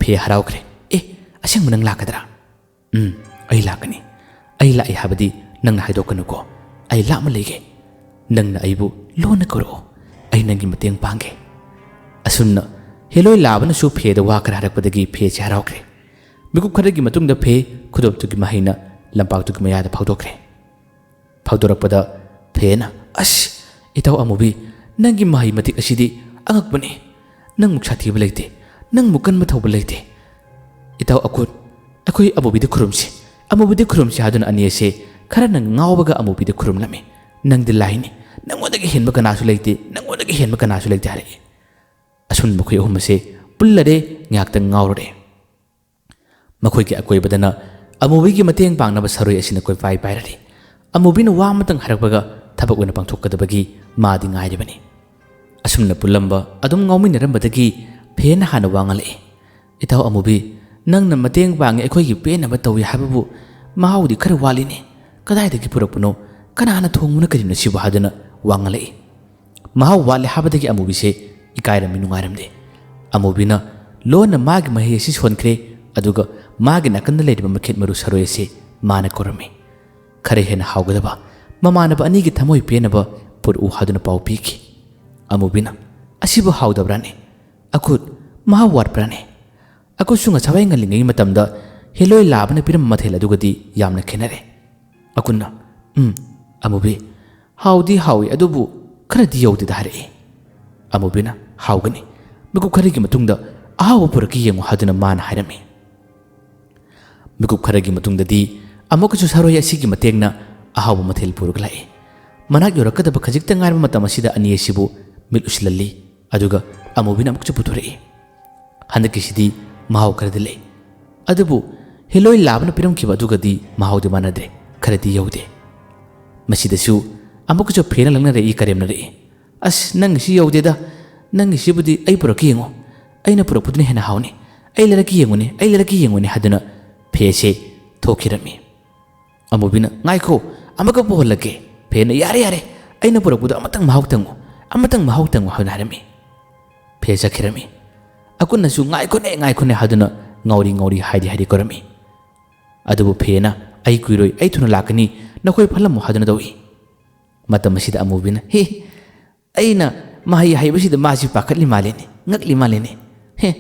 ꯐꯦ ꯍꯔꯥꯎꯈ꯭ꯔꯦ꯫ "ꯑꯦ, ꯑꯁꯦꯡꯕ ꯅꯪ ꯂꯥꯛꯀꯗ꯭ꯔꯥ?" "ꯎꯝ, ꯑꯩ ꯂꯥꯛꯀꯅꯤ꯫ ꯑꯩ ꯂꯥꯛꯏ ꯍꯥꯏꯕꯗꯤ ꯅꯪꯅ ꯍꯥꯏꯗꯣꯛꯀꯅꯨꯀꯣ꯫ ꯑꯩ ꯂꯥꯞꯅ ꯂꯩꯒꯦ꯫ ꯅꯪꯅ ꯑꯩꯕꯨ ꯂꯣꯟꯅ ꯀꯧꯔꯛꯑꯣ꯫ ꯑꯩ ꯅꯪꯒꯤ ꯃꯇꯦꯡ ꯄꯥꯡꯒꯦ"꯫ ꯑꯁꯨꯝꯅ ꯍꯦꯂꯣꯏ ꯂꯥꯕꯅꯁꯨ ꯐꯦꯗ ꯋꯥ ꯈꯔ ꯍꯥꯏꯔꯛꯄꯗꯒꯤ ꯐꯦꯁꯦ ꯍꯔꯥꯎꯈ꯭ꯔꯦ꯫ ꯃꯤꯀꯨꯞ ꯈꯔꯒꯤ ꯃꯇꯨꯡꯗ ꯐꯦ ꯈꯨꯗꯣꯞꯇꯨꯒꯤ ꯃꯍꯩꯅ ꯂꯝꯄꯥꯛꯇꯨꯒꯤ ꯃꯌꯥꯗ ꯐꯥꯎꯗꯣꯛꯈ꯭ꯔꯦ꯫ ꯐꯥꯎꯗꯣꯔꯛꯄꯗ ꯐꯦꯅ, "ꯑꯁ, ꯏꯇꯥꯎ ꯑꯃꯨꯕꯤ, ꯅꯪꯒꯤ ꯃꯍꯩ ꯃꯇꯤꯛ ꯑꯁꯤꯗꯤ ꯑꯉꯛꯄꯅꯤ꯫ ꯅꯪꯃꯨꯛ ꯁꯥꯊꯤꯕ ꯂꯩꯇꯦ, ꯅꯪꯃꯨꯛ ꯀꯟꯕ ꯊꯧꯕ ꯂꯩꯇꯦ꯫ ꯏꯇꯥꯎ ꯑꯀꯨꯠ, ꯑꯩꯈꯣꯏ ꯑꯃꯨꯕꯤꯗ ꯈꯨꯔꯨꯝꯁꯤ, ꯑꯃꯨꯕꯤꯗ ꯈꯨꯔꯨꯝꯁꯤ" ꯍꯥꯏꯗꯨꯅ ꯑꯅꯤ ꯑꯁꯦ ꯈꯔꯅ ꯉꯥꯎꯕꯒ ꯑꯃꯨꯕꯤꯗ ꯈꯨꯔꯨꯝꯂꯝꯃꯤ꯫ "ꯅꯪꯗꯤ ꯂꯥꯏꯅꯤ, ꯅꯪꯉꯣꯟꯗꯒꯤ ꯍꯦꯟꯕ ꯀꯅꯥꯁꯨ ꯂꯩꯇꯦ, ꯅꯪꯉꯣꯟꯗꯒꯤ ꯍꯦꯟꯕ ꯀꯅꯥꯁꯨ ꯂꯩꯇꯦ" ꯍꯥꯏꯔꯛꯏ꯫ ꯑꯁꯨꯝ ꯃꯈꯣꯏ ꯑꯍꯨꯝ ꯑꯁꯦ ꯄꯨꯜꯂꯔꯦ, ꯉꯥꯏꯍꯥꯛꯇꯪ ꯉꯥꯎꯔꯨꯔꯦ꯫ ꯃꯈꯣꯏꯒꯤ ꯑꯀꯣꯏꯕꯗꯅ ꯑꯃꯨꯕꯤꯒꯤ ꯃꯇꯦꯡ ꯄꯥꯡꯅꯕ ꯁꯔꯣꯏ ꯑꯁꯤꯅ ꯀꯣꯏꯄꯥꯏ ꯄꯥꯏꯔꯔꯤ꯫ ꯑꯃꯨꯕꯤꯅ ꯋꯥ ꯑꯃꯇꯪ ꯍꯥꯏꯔꯛꯄꯒ ꯊꯕꯛ ꯑꯣꯏꯅ ꯄꯥꯡꯊꯣꯛꯀꯗꯕꯒꯤ ꯃꯥꯗꯤ ꯉꯥꯏꯔꯤꯕꯅꯤ꯫ ꯑꯁꯨꯝꯅ ꯄꯨꯜꯂꯝꯕ ꯑꯗꯨꯝ ꯉꯥꯎꯃꯤꯟꯅꯔꯝꯕꯗꯒꯤ ꯐꯦꯅ ꯍꯥꯟꯅ ꯋꯥ ꯉꯜꯂꯛꯏ꯫ "ꯏꯇꯥꯎ ꯑꯃꯨꯕꯤ, ꯅꯪꯅ ꯃꯇꯦꯡ ꯄꯥꯡꯉꯤ, ꯑꯩꯈꯣꯏꯒꯤ ꯄꯦꯟꯅꯕ ꯇꯧꯏ ꯍꯥꯏꯕꯕꯨ ꯃꯍꯥꯎꯗꯤ ꯈꯔ ꯋꯥꯠꯂꯤꯅꯦ꯫ ꯀꯗꯥꯏꯗꯒꯤ ꯄꯨꯔꯛꯄꯅꯣ? ꯀꯅꯥꯅ ꯊꯣꯡꯕꯅꯣ? ꯀꯔꯤꯅꯣ ꯁꯤꯕꯨ?" ꯍꯥꯏꯗꯨꯅ ꯋꯥ ꯉꯜꯂꯛꯏ꯫ ꯃꯍꯥꯎ ꯋꯥꯠꯂꯦ ꯍꯥꯏꯕꯗꯒꯤ ꯑꯃꯨꯕꯤꯁꯦ ꯏꯀꯥꯏꯔꯝꯃꯤ, ꯅꯨꯡꯉꯥꯏꯔꯝꯗꯦ꯫ ꯑꯃꯨꯕꯤꯅ ꯂꯣꯟꯅ ꯃꯥꯒꯤ ꯃꯍꯩ ꯑꯁꯤ ꯁꯣꯟꯈ꯭ꯔꯦ, ꯑꯗꯨꯒ ꯃꯥꯒꯤ ꯅꯥꯀꯟꯗ ꯂꯩꯔꯤꯕ ꯃꯈꯦꯠ ꯃꯔꯨ ꯁꯔꯣꯏ ꯑꯁꯤ ꯃꯥꯅ ꯀꯧꯔꯝꯃꯤ꯫ ꯈꯔ ꯍꯦꯟꯅ ꯍꯥꯎꯒꯗꯕ, ꯃꯃꯥꯟꯅꯕ ꯑꯅꯤꯒꯤ ꯊꯃꯣꯏ ꯄꯦꯟꯅꯕ ꯄꯨꯔꯛꯎ ꯍꯥꯏꯗꯨꯅ ꯄꯥꯎ ꯄꯤꯈꯤ꯫ ꯑꯃꯨꯕꯤꯅ, "ꯑꯁꯤꯕꯨ ꯍꯥꯎꯗꯕ꯭ꯔꯥꯅꯦ? ꯑꯈꯨꯠ, ꯃꯍꯥꯎ ꯋꯥꯠꯄ꯭ꯔꯥꯅꯦ?" ꯑꯈꯨꯠꯁꯨ ꯉꯁꯥꯏ ꯉꯜꯂꯤꯉꯩ ꯃꯇꯝꯗ ꯍꯦꯂꯣꯏ ꯂꯥꯕꯅ ꯄꯤꯔꯝꯕ ꯃꯊꯦꯜ ꯑꯗꯨꯒꯗꯤ ꯌꯥꯝꯅ ꯈꯦꯠꯅꯔꯦ꯫ ꯑꯀꯨꯠꯅ, "ꯎꯝ, ꯑꯃꯨꯕꯤ, ꯍꯥꯎꯗꯤ ꯍꯥꯎꯏ, ꯑꯗꯨꯕꯨ ꯈꯔꯗꯤ ꯌꯧꯗꯦꯗ" ꯍꯥꯏꯔꯛꯏ꯫ ꯑꯃꯨꯕꯤꯅ, "ꯍꯥꯎꯒꯅꯤ꯫ ꯃꯤꯀꯨꯞ ꯈꯔꯒꯤ ꯃꯇꯨꯡꯗ ꯑꯍꯥꯎꯕ ꯄꯨꯔꯛꯀꯦ ꯌꯦꯡꯉꯨ" ꯍꯥꯏꯗꯨꯅ ꯃꯥꯅ ꯍꯥꯏꯔꯝꯃꯤ꯫ ꯃꯤꯀꯨꯞ ꯈꯔꯒꯤ ꯃꯇꯨꯡꯗꯗꯤ ꯑꯃꯨꯛꯀꯁꯨ ꯁꯔꯣꯏ ꯑꯁꯤꯒꯤ ꯃꯇꯦꯡꯅ ꯑꯍꯥꯎꯕ ꯃꯊꯦꯜ ꯄꯨꯔꯒ ꯂꯥꯛꯏ꯫ ꯃꯅꯥꯛ ꯌꯧꯔꯛꯀꯗꯕ ꯈꯖꯤꯛꯇ ꯉꯥꯏꯔꯕ ꯃꯇꯝ ꯑꯁꯤꯗ ꯑꯅꯤ ꯑꯁꯤꯕꯨ ꯃꯤꯠ ꯎꯁꯤꯜꯍꯜꯂꯤ, ꯑꯗꯨꯒ ꯑꯃꯨꯕꯤꯅ ꯑꯃꯨꯛꯁꯨ ꯄꯨꯊꯣꯔꯛꯏ꯫ ꯍꯟꯗꯛꯀꯤꯁꯤꯗꯤ ꯃꯍꯥꯎ ꯈꯔꯗꯤ ꯂꯩ, ꯑꯗꯨꯕꯨ ꯍꯦꯂꯣꯏ ꯂꯥꯕꯅ ꯄꯤꯔꯝꯈꯤꯕ ꯑꯗꯨꯒꯗꯤ ꯃꯍꯥꯎꯗꯤ ꯃꯥꯟꯅꯗ꯭ꯔꯦ, ꯈꯔꯗꯤ ꯌꯧꯗꯦ꯫ ꯃꯁꯤꯗꯁꯨ ꯑꯃꯨꯛꯀꯁꯨ ꯐꯦꯅ ꯂꯪꯅꯔꯛꯏ, ꯀꯔꯦꯝꯅꯔꯛꯏ꯫ "ꯑꯁ, ꯅꯪꯒꯤꯁꯤ ꯌꯧꯗꯦꯗ, ꯅꯪꯒꯤꯁꯤꯕꯨꯗꯤ ꯑꯩ ꯄꯨꯔꯛꯀꯦ ꯌꯦꯡꯉꯣ, ꯑꯩꯅ ꯄꯨꯔꯛꯄꯗꯨꯅ ꯍꯦꯟꯅ ꯍꯥꯎꯅꯤ, ꯑꯩ ꯂꯩꯔꯛꯀꯦ ꯌꯦꯡꯉꯨꯅꯦ, ꯑꯩ ꯂꯩꯔꯛꯀꯦ ꯌꯦꯡꯉꯨꯅꯦ" ꯍꯥꯏꯗꯨꯅ ꯐꯦꯁꯦ ꯊꯣꯛꯈꯤꯔꯝꯃꯤ꯫ ꯑꯃꯨꯕꯤꯅ, "ꯉꯥꯏꯈꯣ, ꯑꯃꯨꯛꯀ ꯄꯨꯍꯜꯂꯛꯀꯦ"꯫ ꯐꯦꯅ, "ꯌꯥꯔꯦ, ꯌꯥꯔꯦ, ꯑꯩꯅ ꯄꯨꯔꯛꯄꯗꯣ ꯑꯃꯇꯪ ꯃꯍꯥꯎ ꯇꯪꯉꯨ, ꯑꯃꯇꯪ ꯃꯍꯥꯎ ꯇꯪꯉꯨ" ꯍꯥꯏꯅ ꯍꯥꯏꯔꯝꯃꯤ꯫ ꯐꯦ ꯆꯠꯈꯤꯔꯝꯃꯤ꯫ ꯑꯀꯨꯟꯅꯁꯨ "ꯉꯥꯏꯈꯣꯅꯦ, ꯉꯥꯏꯈꯣꯅꯦ" ꯍꯥꯏꯗꯨꯅ ꯉꯥꯎꯔꯤ ꯉꯥꯎꯔꯤ ꯍꯥꯏꯗꯤ ꯍꯥꯏꯗꯤ ꯀꯧꯔꯝꯃꯤ꯫ ꯑꯗꯨꯕꯨ ꯐꯦꯅ "ꯑꯩ ꯀꯨꯏꯔꯣꯏ, ꯑꯩ ꯊꯨꯅ ꯂꯥꯛꯀꯅꯤ, ꯅꯈꯣꯏ ꯐꯠꯂꯝꯃꯣ" ꯍꯥꯏꯗꯨꯅ ꯇꯧꯏ꯫ ꯃꯇꯝ ꯑꯁꯤꯗ ꯑꯃꯨꯕꯤꯅ "ꯍꯦ, ꯑꯩꯅ ꯃꯍꯩ ꯍꯩꯕꯁꯤꯗ ꯃꯥꯁꯤ ꯄꯥꯈꯠꯂꯤ ꯃꯥꯜꯂꯤꯅꯦ, ꯉꯛꯂꯤ ꯃꯥꯜꯂꯤꯅꯦ꯫ ꯍꯦ,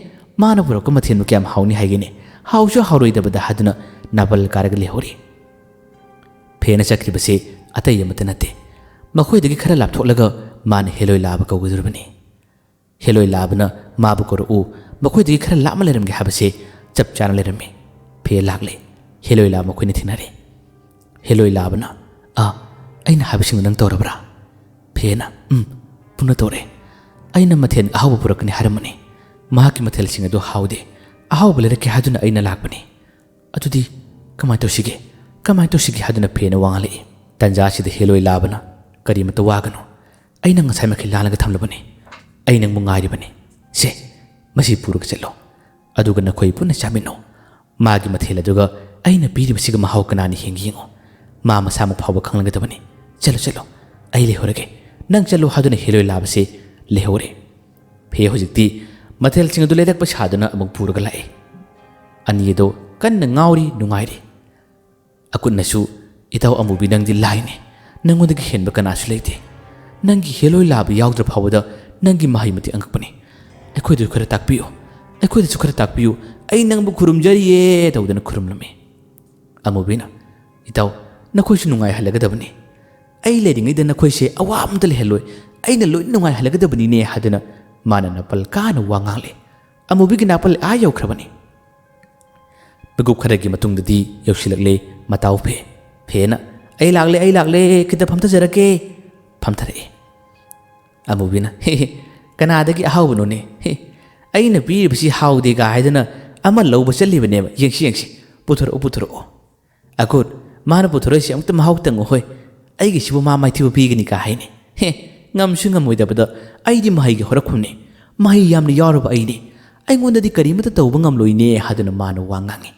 ꯃꯥꯅ ꯄꯨꯔꯛꯄ ꯃꯊꯦꯜꯕꯨ ꯀꯌꯥꯝ ꯍꯥꯎꯅꯤ ꯍꯥꯏꯒꯦꯅꯦ? ꯍꯥꯎꯁꯨ ꯍꯥꯎꯔꯣꯏꯗꯕꯗ" ꯍꯥꯏꯗꯨꯅ ꯅꯥꯄꯜ ꯀꯥꯔꯒ ꯂꯩꯍꯧꯔꯤ꯫ ꯐꯦꯅ ꯆꯠꯈ꯭ꯔꯤꯕꯁꯦ ꯑꯇꯩ ꯑꯃꯠꯇ ꯅꯠꯇꯦ, ꯃꯈꯣꯏꯗꯒꯤ ꯈꯔ ꯂꯥꯞꯊꯣꯛꯂꯒ ꯃꯥꯅ ꯍꯦꯂꯣꯏ ꯂꯥꯕ ꯀꯧꯒꯗꯧꯔꯤꯕꯅꯤ꯫ ꯍꯦꯂꯣꯏ ꯂꯥꯕꯅ "ꯃꯥꯕꯨ ꯀꯧꯔꯛꯎ, ꯃꯈꯣꯏꯗꯒꯤ ꯈꯔ ꯂꯥꯞꯅ ꯂꯩꯔꯝꯒꯦ" ꯍꯥꯏꯕꯁꯦ ꯆꯞ ꯆꯥꯅ ꯂꯩꯔꯝꯃꯤ꯫ ꯐꯦ ꯂꯥꯛꯂꯦ꯫ ꯍꯦꯂꯣꯏ ꯂꯥꯕ ꯃꯈꯣꯏꯅ ꯊꯦꯡꯅꯔꯦ꯫ ꯍꯦꯂꯣꯏ ꯂꯥꯕꯅ "ꯑꯥ, ꯑꯩꯅ ꯍꯥꯏꯕꯁꯤꯡꯗꯨ ꯅꯪ ꯇꯧꯔꯕ꯭ꯔꯥ?" ꯐꯦꯅ "ꯎꯝ, ꯄꯨꯟꯅ ꯇꯧꯔꯦ꯫ ꯑꯩꯅ ꯃꯊꯦꯜ ꯑꯍꯥꯎꯕ ꯄꯨꯔꯛꯀꯅꯤ ꯍꯥꯏꯔꯝꯕꯅꯤ꯫ ꯃꯍꯥꯛꯀꯤ ꯃꯊꯦꯜꯁꯤꯡ ꯑꯗꯨ ꯍꯥꯎꯗꯦ꯫ ꯑꯍꯥꯎꯕ ꯂꯩꯔꯛꯀꯦ ꯍꯥꯏꯗꯨꯅ ꯑꯩꯅ ꯂꯥꯛꯄꯅꯤ꯫ ꯑꯗꯨꯗꯤ ꯀꯃꯥꯏꯅ ꯇꯧꯁꯤꯒꯦ? ꯀꯃꯥꯏꯅ ꯇꯧꯁꯤꯒꯦ?" ꯍꯥꯏꯗꯨꯅ ꯐꯦꯅ ꯋꯥ ꯉꯥꯡꯂꯛꯏ꯫ ꯇꯟꯖꯥ ꯑꯁꯤꯗ ꯍꯦꯂꯣꯏ ꯂꯥꯕꯅ "ꯀꯔꯤꯃꯇ ꯋꯥꯒꯅꯨ꯫ ꯑꯩꯅ ꯉꯁꯥꯏ ꯃꯈꯩ ꯂꯥꯜꯂꯒ ꯊꯝꯂꯕꯅꯤ꯫ ꯑꯩ ꯅꯪꯕꯨ ꯉꯥꯏꯔꯤꯕꯅꯤ꯫ ꯁꯦ, ꯃꯁꯤ ꯄꯨꯔꯒ ꯆꯠꯂꯣ꯫ ꯑꯗꯨꯒ ꯅꯈꯣꯏ ꯄꯨꯟꯅ ꯆꯥꯃꯤꯟꯅꯧ꯫ ꯃꯥꯒꯤ ꯃꯊꯦꯜ ꯑꯗꯨꯒ ꯑꯩꯅ ꯄꯤꯔꯤꯕꯁꯤꯒ ꯃꯍꯥꯎ ꯀꯅꯥꯅ ꯍꯦꯟꯒꯦ ꯌꯦꯡꯉꯨ꯫ ꯃꯥ ꯃꯁꯥꯃꯛ ꯐꯥꯎꯕ ꯈꯪꯂꯒꯗꯕꯅꯤ꯫ ꯆꯠꯂꯣ, ꯆꯠꯂꯣ꯫ ꯑꯩ ꯂꯩꯍꯧꯔꯒꯦ꯫ ꯅꯪ ꯆꯠꯂꯣ" ꯍꯥꯏꯗꯨꯅ ꯍꯦꯂꯣꯏ ꯂꯥꯕꯁꯤ ꯂꯩꯍꯧꯔꯦ꯫ ꯐꯦ ꯍꯧꯖꯤꯛꯇꯤ ꯃꯊꯦꯜꯁꯤꯡ ꯑꯗꯨ ꯂꯩꯔꯛꯄ ꯁꯥꯗꯨꯅ ꯑꯃꯨꯛ ꯄꯨꯔꯒ ꯂꯥꯛꯏ꯫ ꯑꯅꯤ ꯑꯗꯣ ꯀꯟꯅ ꯉꯥꯎꯔꯤ ꯅꯨꯡꯉꯥꯏꯔꯤ꯫ ꯑꯀꯨꯟꯅꯁꯨ "ꯏꯇꯥꯎ ꯑꯃꯨꯕꯤ, ꯅꯪꯗꯤ ꯂꯥꯏꯅꯤ꯫ ꯅꯪꯉꯣꯟꯗꯒꯤ ꯍꯦꯟꯕ ꯀꯅꯥꯁꯨ ꯂꯩꯇꯦ꯫ ꯅꯪꯒꯤ ꯍꯦꯂꯣꯏ ꯂꯥꯕ ꯌꯥꯎꯗ꯭ꯔ ꯐꯥꯎꯕꯗ ꯅꯪꯒꯤ ꯃꯍꯩ ꯃꯇꯤꯛ ꯑꯉꯛꯄꯅꯤ꯫ ꯑꯩꯈꯣꯏꯗꯁꯨ ꯈꯔ ꯇꯥꯛꯄꯤꯌꯨ꯫ ꯑꯩꯈꯣꯏꯗꯁꯨ ꯈꯔ ꯇꯥꯛꯄꯤꯌꯨ꯫ ꯑꯩ ꯅꯪꯕꯨ ꯈꯨꯔꯨꯝꯖꯔꯤꯌꯦ" ꯇꯧꯗꯅ ꯈꯨꯔꯨꯝꯂꯝꯃꯤ꯫ ꯑꯃꯨꯕꯤꯅ "ꯏꯇꯥꯎ, ꯅꯈꯣꯏꯁꯨ ꯅꯨꯡꯉꯥꯏꯍꯜꯂꯒꯗꯕꯅꯤ꯫ ꯑꯩ ꯂꯩꯔꯤꯉꯩꯗ ꯅꯈꯣꯏꯁꯦ ꯑꯋꯥꯕ ꯑꯝꯇ ꯂꯩꯍꯜꯂꯣꯏ꯫ ꯑꯩꯅ ꯂꯣꯏꯅ ꯅꯨꯡꯉꯥꯏꯍꯜꯂꯒꯗꯕꯅꯤꯅꯦ" ꯍꯥꯏꯗꯨꯅ ꯃꯥꯅ ꯅꯥꯄꯜ ꯀꯥꯅ ꯋꯥ ꯉꯥꯡꯂꯦ꯫ ꯑꯃꯨꯕꯤꯒꯤ ꯅꯥꯄꯜ ꯑꯥ ꯌꯧꯈ꯭ꯔꯕꯅꯤ꯫ ꯃꯤꯀꯨꯞ ꯈꯔꯒꯤ ꯃꯇꯨꯡꯗꯗꯤ ꯌꯧꯁꯤꯜꯂꯛꯂꯦ ꯃꯇꯥꯎ ꯐꯦ꯫ ꯐꯦꯅ "ꯑꯩ ꯂꯥꯛꯂꯦ, ꯑꯩ ꯂꯥꯛꯂꯦ, ꯈꯤꯇ ꯐꯝꯊꯖꯔꯛꯀꯦ"꯫ ꯐꯝꯊꯔꯛꯑꯦ꯫ ꯑꯃꯨꯕꯤꯅ "ꯍꯦ ꯍꯦ, ꯀꯅꯥꯗꯒꯤ ꯑꯍꯥꯎꯕꯅꯣꯅꯦ? ꯍꯦ, ꯑꯩꯅ ꯄꯤꯔꯤꯕꯁꯤ ꯍꯥꯎꯗꯦꯒ ꯍꯥꯏꯗꯅ ꯑꯃ ꯂꯧꯕ ꯆꯠꯂꯤꯕꯅꯦꯕ꯫ ꯌꯦꯡꯁꯤ, ꯌꯦꯡꯁꯤ, ꯄꯨꯊꯣꯔꯛꯎ, ꯄꯨꯊꯣꯔꯛꯑꯣ꯫ ꯑꯒꯨꯠ, ꯃꯥꯅ ꯄꯨꯊꯣꯔꯛꯏꯁꯤ ꯑꯃꯨꯛꯇ ꯃꯍꯥꯎ ꯇꯪꯉꯨ ꯍꯣꯏ꯫ ꯑꯩꯒꯤꯁꯤꯕꯨ ꯃꯥ ꯃꯥꯏꯊꯤꯕ ꯄꯤꯒꯅꯤ ꯀꯥ ꯍꯥꯏꯅꯦ꯫ ꯍꯦ, ꯉꯝꯁꯨ ꯉꯝꯃꯣꯏꯗꯕꯗ ꯑꯩꯗꯤ ꯃꯍꯩꯒꯤ ꯍꯧꯔꯛꯐꯝꯅꯤ꯫ ꯃꯍꯩ ꯌꯥꯝꯅ ꯌꯥꯎꯔꯕ ꯑꯩꯅꯤ꯫ ꯑꯩꯉꯣꯟꯗꯗꯤ ꯀꯔꯤꯃꯠꯇ ꯇꯧꯕ ꯉꯝꯂꯣꯏꯅꯦ" ꯍꯥꯏꯗꯨꯅ ꯃꯥꯅ ꯋꯥ ꯉꯥꯡꯉꯤ꯫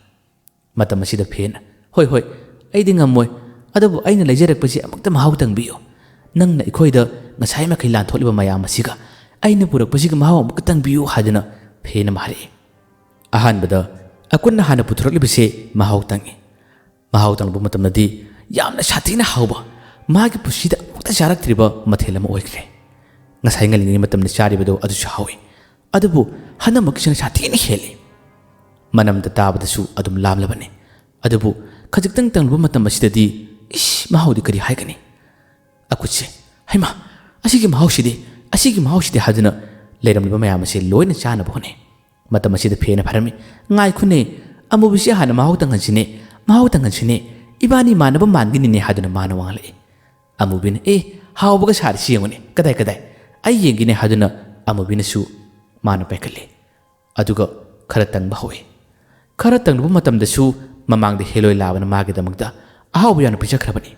ꯃꯇꯝ ꯑꯁꯤꯗ ꯐꯦꯅ "ꯍꯣꯏ, ꯍꯣꯏ, ꯑꯩꯗꯤ ꯉꯝꯃꯣꯏ꯫ ꯑꯗꯨꯕꯨ ꯑꯩꯅ ꯂꯩꯖꯔꯛꯄꯁꯤ ꯑꯃꯨꯛꯇ ꯃꯍꯥꯎ ꯇꯪꯕꯤꯌꯨ꯫ ꯅꯪꯅ ꯑꯩꯈꯣꯏꯗ ꯉꯁꯥꯏ ꯃꯈꯩ ꯂꯥꯟꯊꯣꯛꯂꯤꯕ ꯃꯌꯥꯝ ꯑꯁꯤꯒ ꯑꯩꯅ ꯄꯨꯔꯛꯄꯁꯤꯒ ꯃꯍꯥꯎ ꯑꯃꯨꯛꯀ ꯇꯪꯕꯤꯌꯨ" ꯍꯥꯏꯗꯨꯅ ꯐꯦꯅ ꯑꯃ ꯍꯥꯏꯔꯛꯏ꯫ ꯑꯍꯥꯟꯕꯗ ꯑꯀꯨꯟꯅ ꯍꯥꯟꯅ ꯄꯨꯊꯣꯔꯛꯂꯤꯕꯁꯦ ꯃꯍꯥꯎ ꯇꯪꯉꯤ꯫ ꯃꯍꯥꯎ ꯇꯪꯂꯨꯕ ꯃꯇꯝꯗꯗꯤ ꯌꯥꯝꯅ ꯁꯥꯊꯤꯅ ꯍꯥꯎꯕ, ꯃꯥꯒꯤ ꯄꯨꯟꯁꯤꯗ ꯑꯃꯨꯛꯇ ꯆꯥꯔꯛꯇ꯭ꯔꯤꯕ ꯃꯊꯦꯜ ꯑꯃ ꯑꯣꯏꯈ꯭ꯔꯦ꯫ ꯉꯁꯥꯏ ꯉꯜꯂꯤꯉꯩ ꯃꯇꯝꯗ ꯆꯥꯔꯤꯕꯗꯣ ꯑꯗꯨꯁꯨ ꯍꯥꯎꯏ, ꯑꯗꯨꯕꯨ ꯍꯟꯗꯛꯃꯛꯀꯤꯁꯤꯅ ꯁꯥꯊꯤꯅ ꯍꯦꯜꯂꯤ꯫ ꯃꯅꯝꯗ ꯇꯥꯕꯗꯁꯨ ꯑꯗꯨꯝ ꯂꯥꯝꯂꯕꯅꯤ, ꯑꯗꯨꯕꯨ ꯈꯖꯤꯛꯇꯪ ꯇꯪꯂꯨꯕ ꯃꯇꯝ ꯑꯁꯤꯗꯗꯤ ꯏꯁ, ꯃꯍꯥꯎꯗꯤ ꯀꯔꯤ ꯍꯥꯏꯒꯅꯤ? ꯑꯀꯨꯠꯁꯦ, "ꯍꯩꯃꯥ, ꯑꯁꯤꯒꯤ ꯃꯍꯥꯎꯁꯤꯗꯤ, ꯑꯁꯤꯒꯤ ꯃꯍꯥꯎꯁꯤꯗꯤ" ꯍꯥꯏꯗꯨꯅ ꯂꯩꯔꯝꯂꯤꯕ ꯃꯌꯥꯝ ꯑꯁꯦ ꯂꯣꯏꯅ ꯆꯥꯅꯕ ꯍꯣꯠꯅꯩ꯫ ꯃꯇꯝ ꯑꯁꯤꯗ ꯐꯦꯅ ꯐꯔꯝꯃꯤ꯫ "ꯉꯥꯏꯈꯣꯅꯦ, ꯑꯃꯨꯕꯤꯁꯦ ꯍꯥꯟꯅ ꯃꯍꯥꯎ ꯇꯪꯍꯟꯁꯤꯅꯦ, ꯃꯍꯥꯎ ꯇꯪꯍꯟꯁꯤꯅꯦ, ꯏꯕꯥꯅꯤ ꯃꯥꯟꯅꯕ ꯃꯥꯟꯒꯤꯅꯤꯅꯦ" ꯍꯥꯏꯗꯨꯅ ꯃꯥꯅ ꯋꯥ ꯉꯥꯡꯂꯛꯏ꯫ ꯑꯃꯨꯕꯤꯅ, "ꯑꯦ, ꯍꯥꯎꯕꯒ ꯁꯥꯔꯤꯁꯤ ꯌꯦꯡꯉꯨꯅꯦ, ꯀꯗꯥꯏ ꯀꯗꯥꯏ, ꯑꯩ ꯌꯦꯡꯒꯦꯅꯦ" ꯍꯥꯏꯗꯨꯅ ꯑꯃꯨꯕꯤꯅꯁꯨ ꯃꯥꯅ ꯄꯥꯏꯈꯠꯂꯤ꯫ ꯑꯗꯨꯒ ꯈꯔ ꯇꯪꯕ ꯍꯧꯏ꯫ ꯈꯔ ꯇꯪꯂꯨꯕ ꯃꯇꯝꯗꯁꯨ ꯃꯃꯥꯡꯗ ꯍꯦꯂꯣꯏ ꯂꯥꯕꯅ ꯃꯥꯒꯤꯗꯃꯛꯇ ꯑꯍꯥꯎꯕ ꯌꯥꯝꯅ ꯄꯤꯖꯈ꯭ꯔꯕꯅꯤ꯫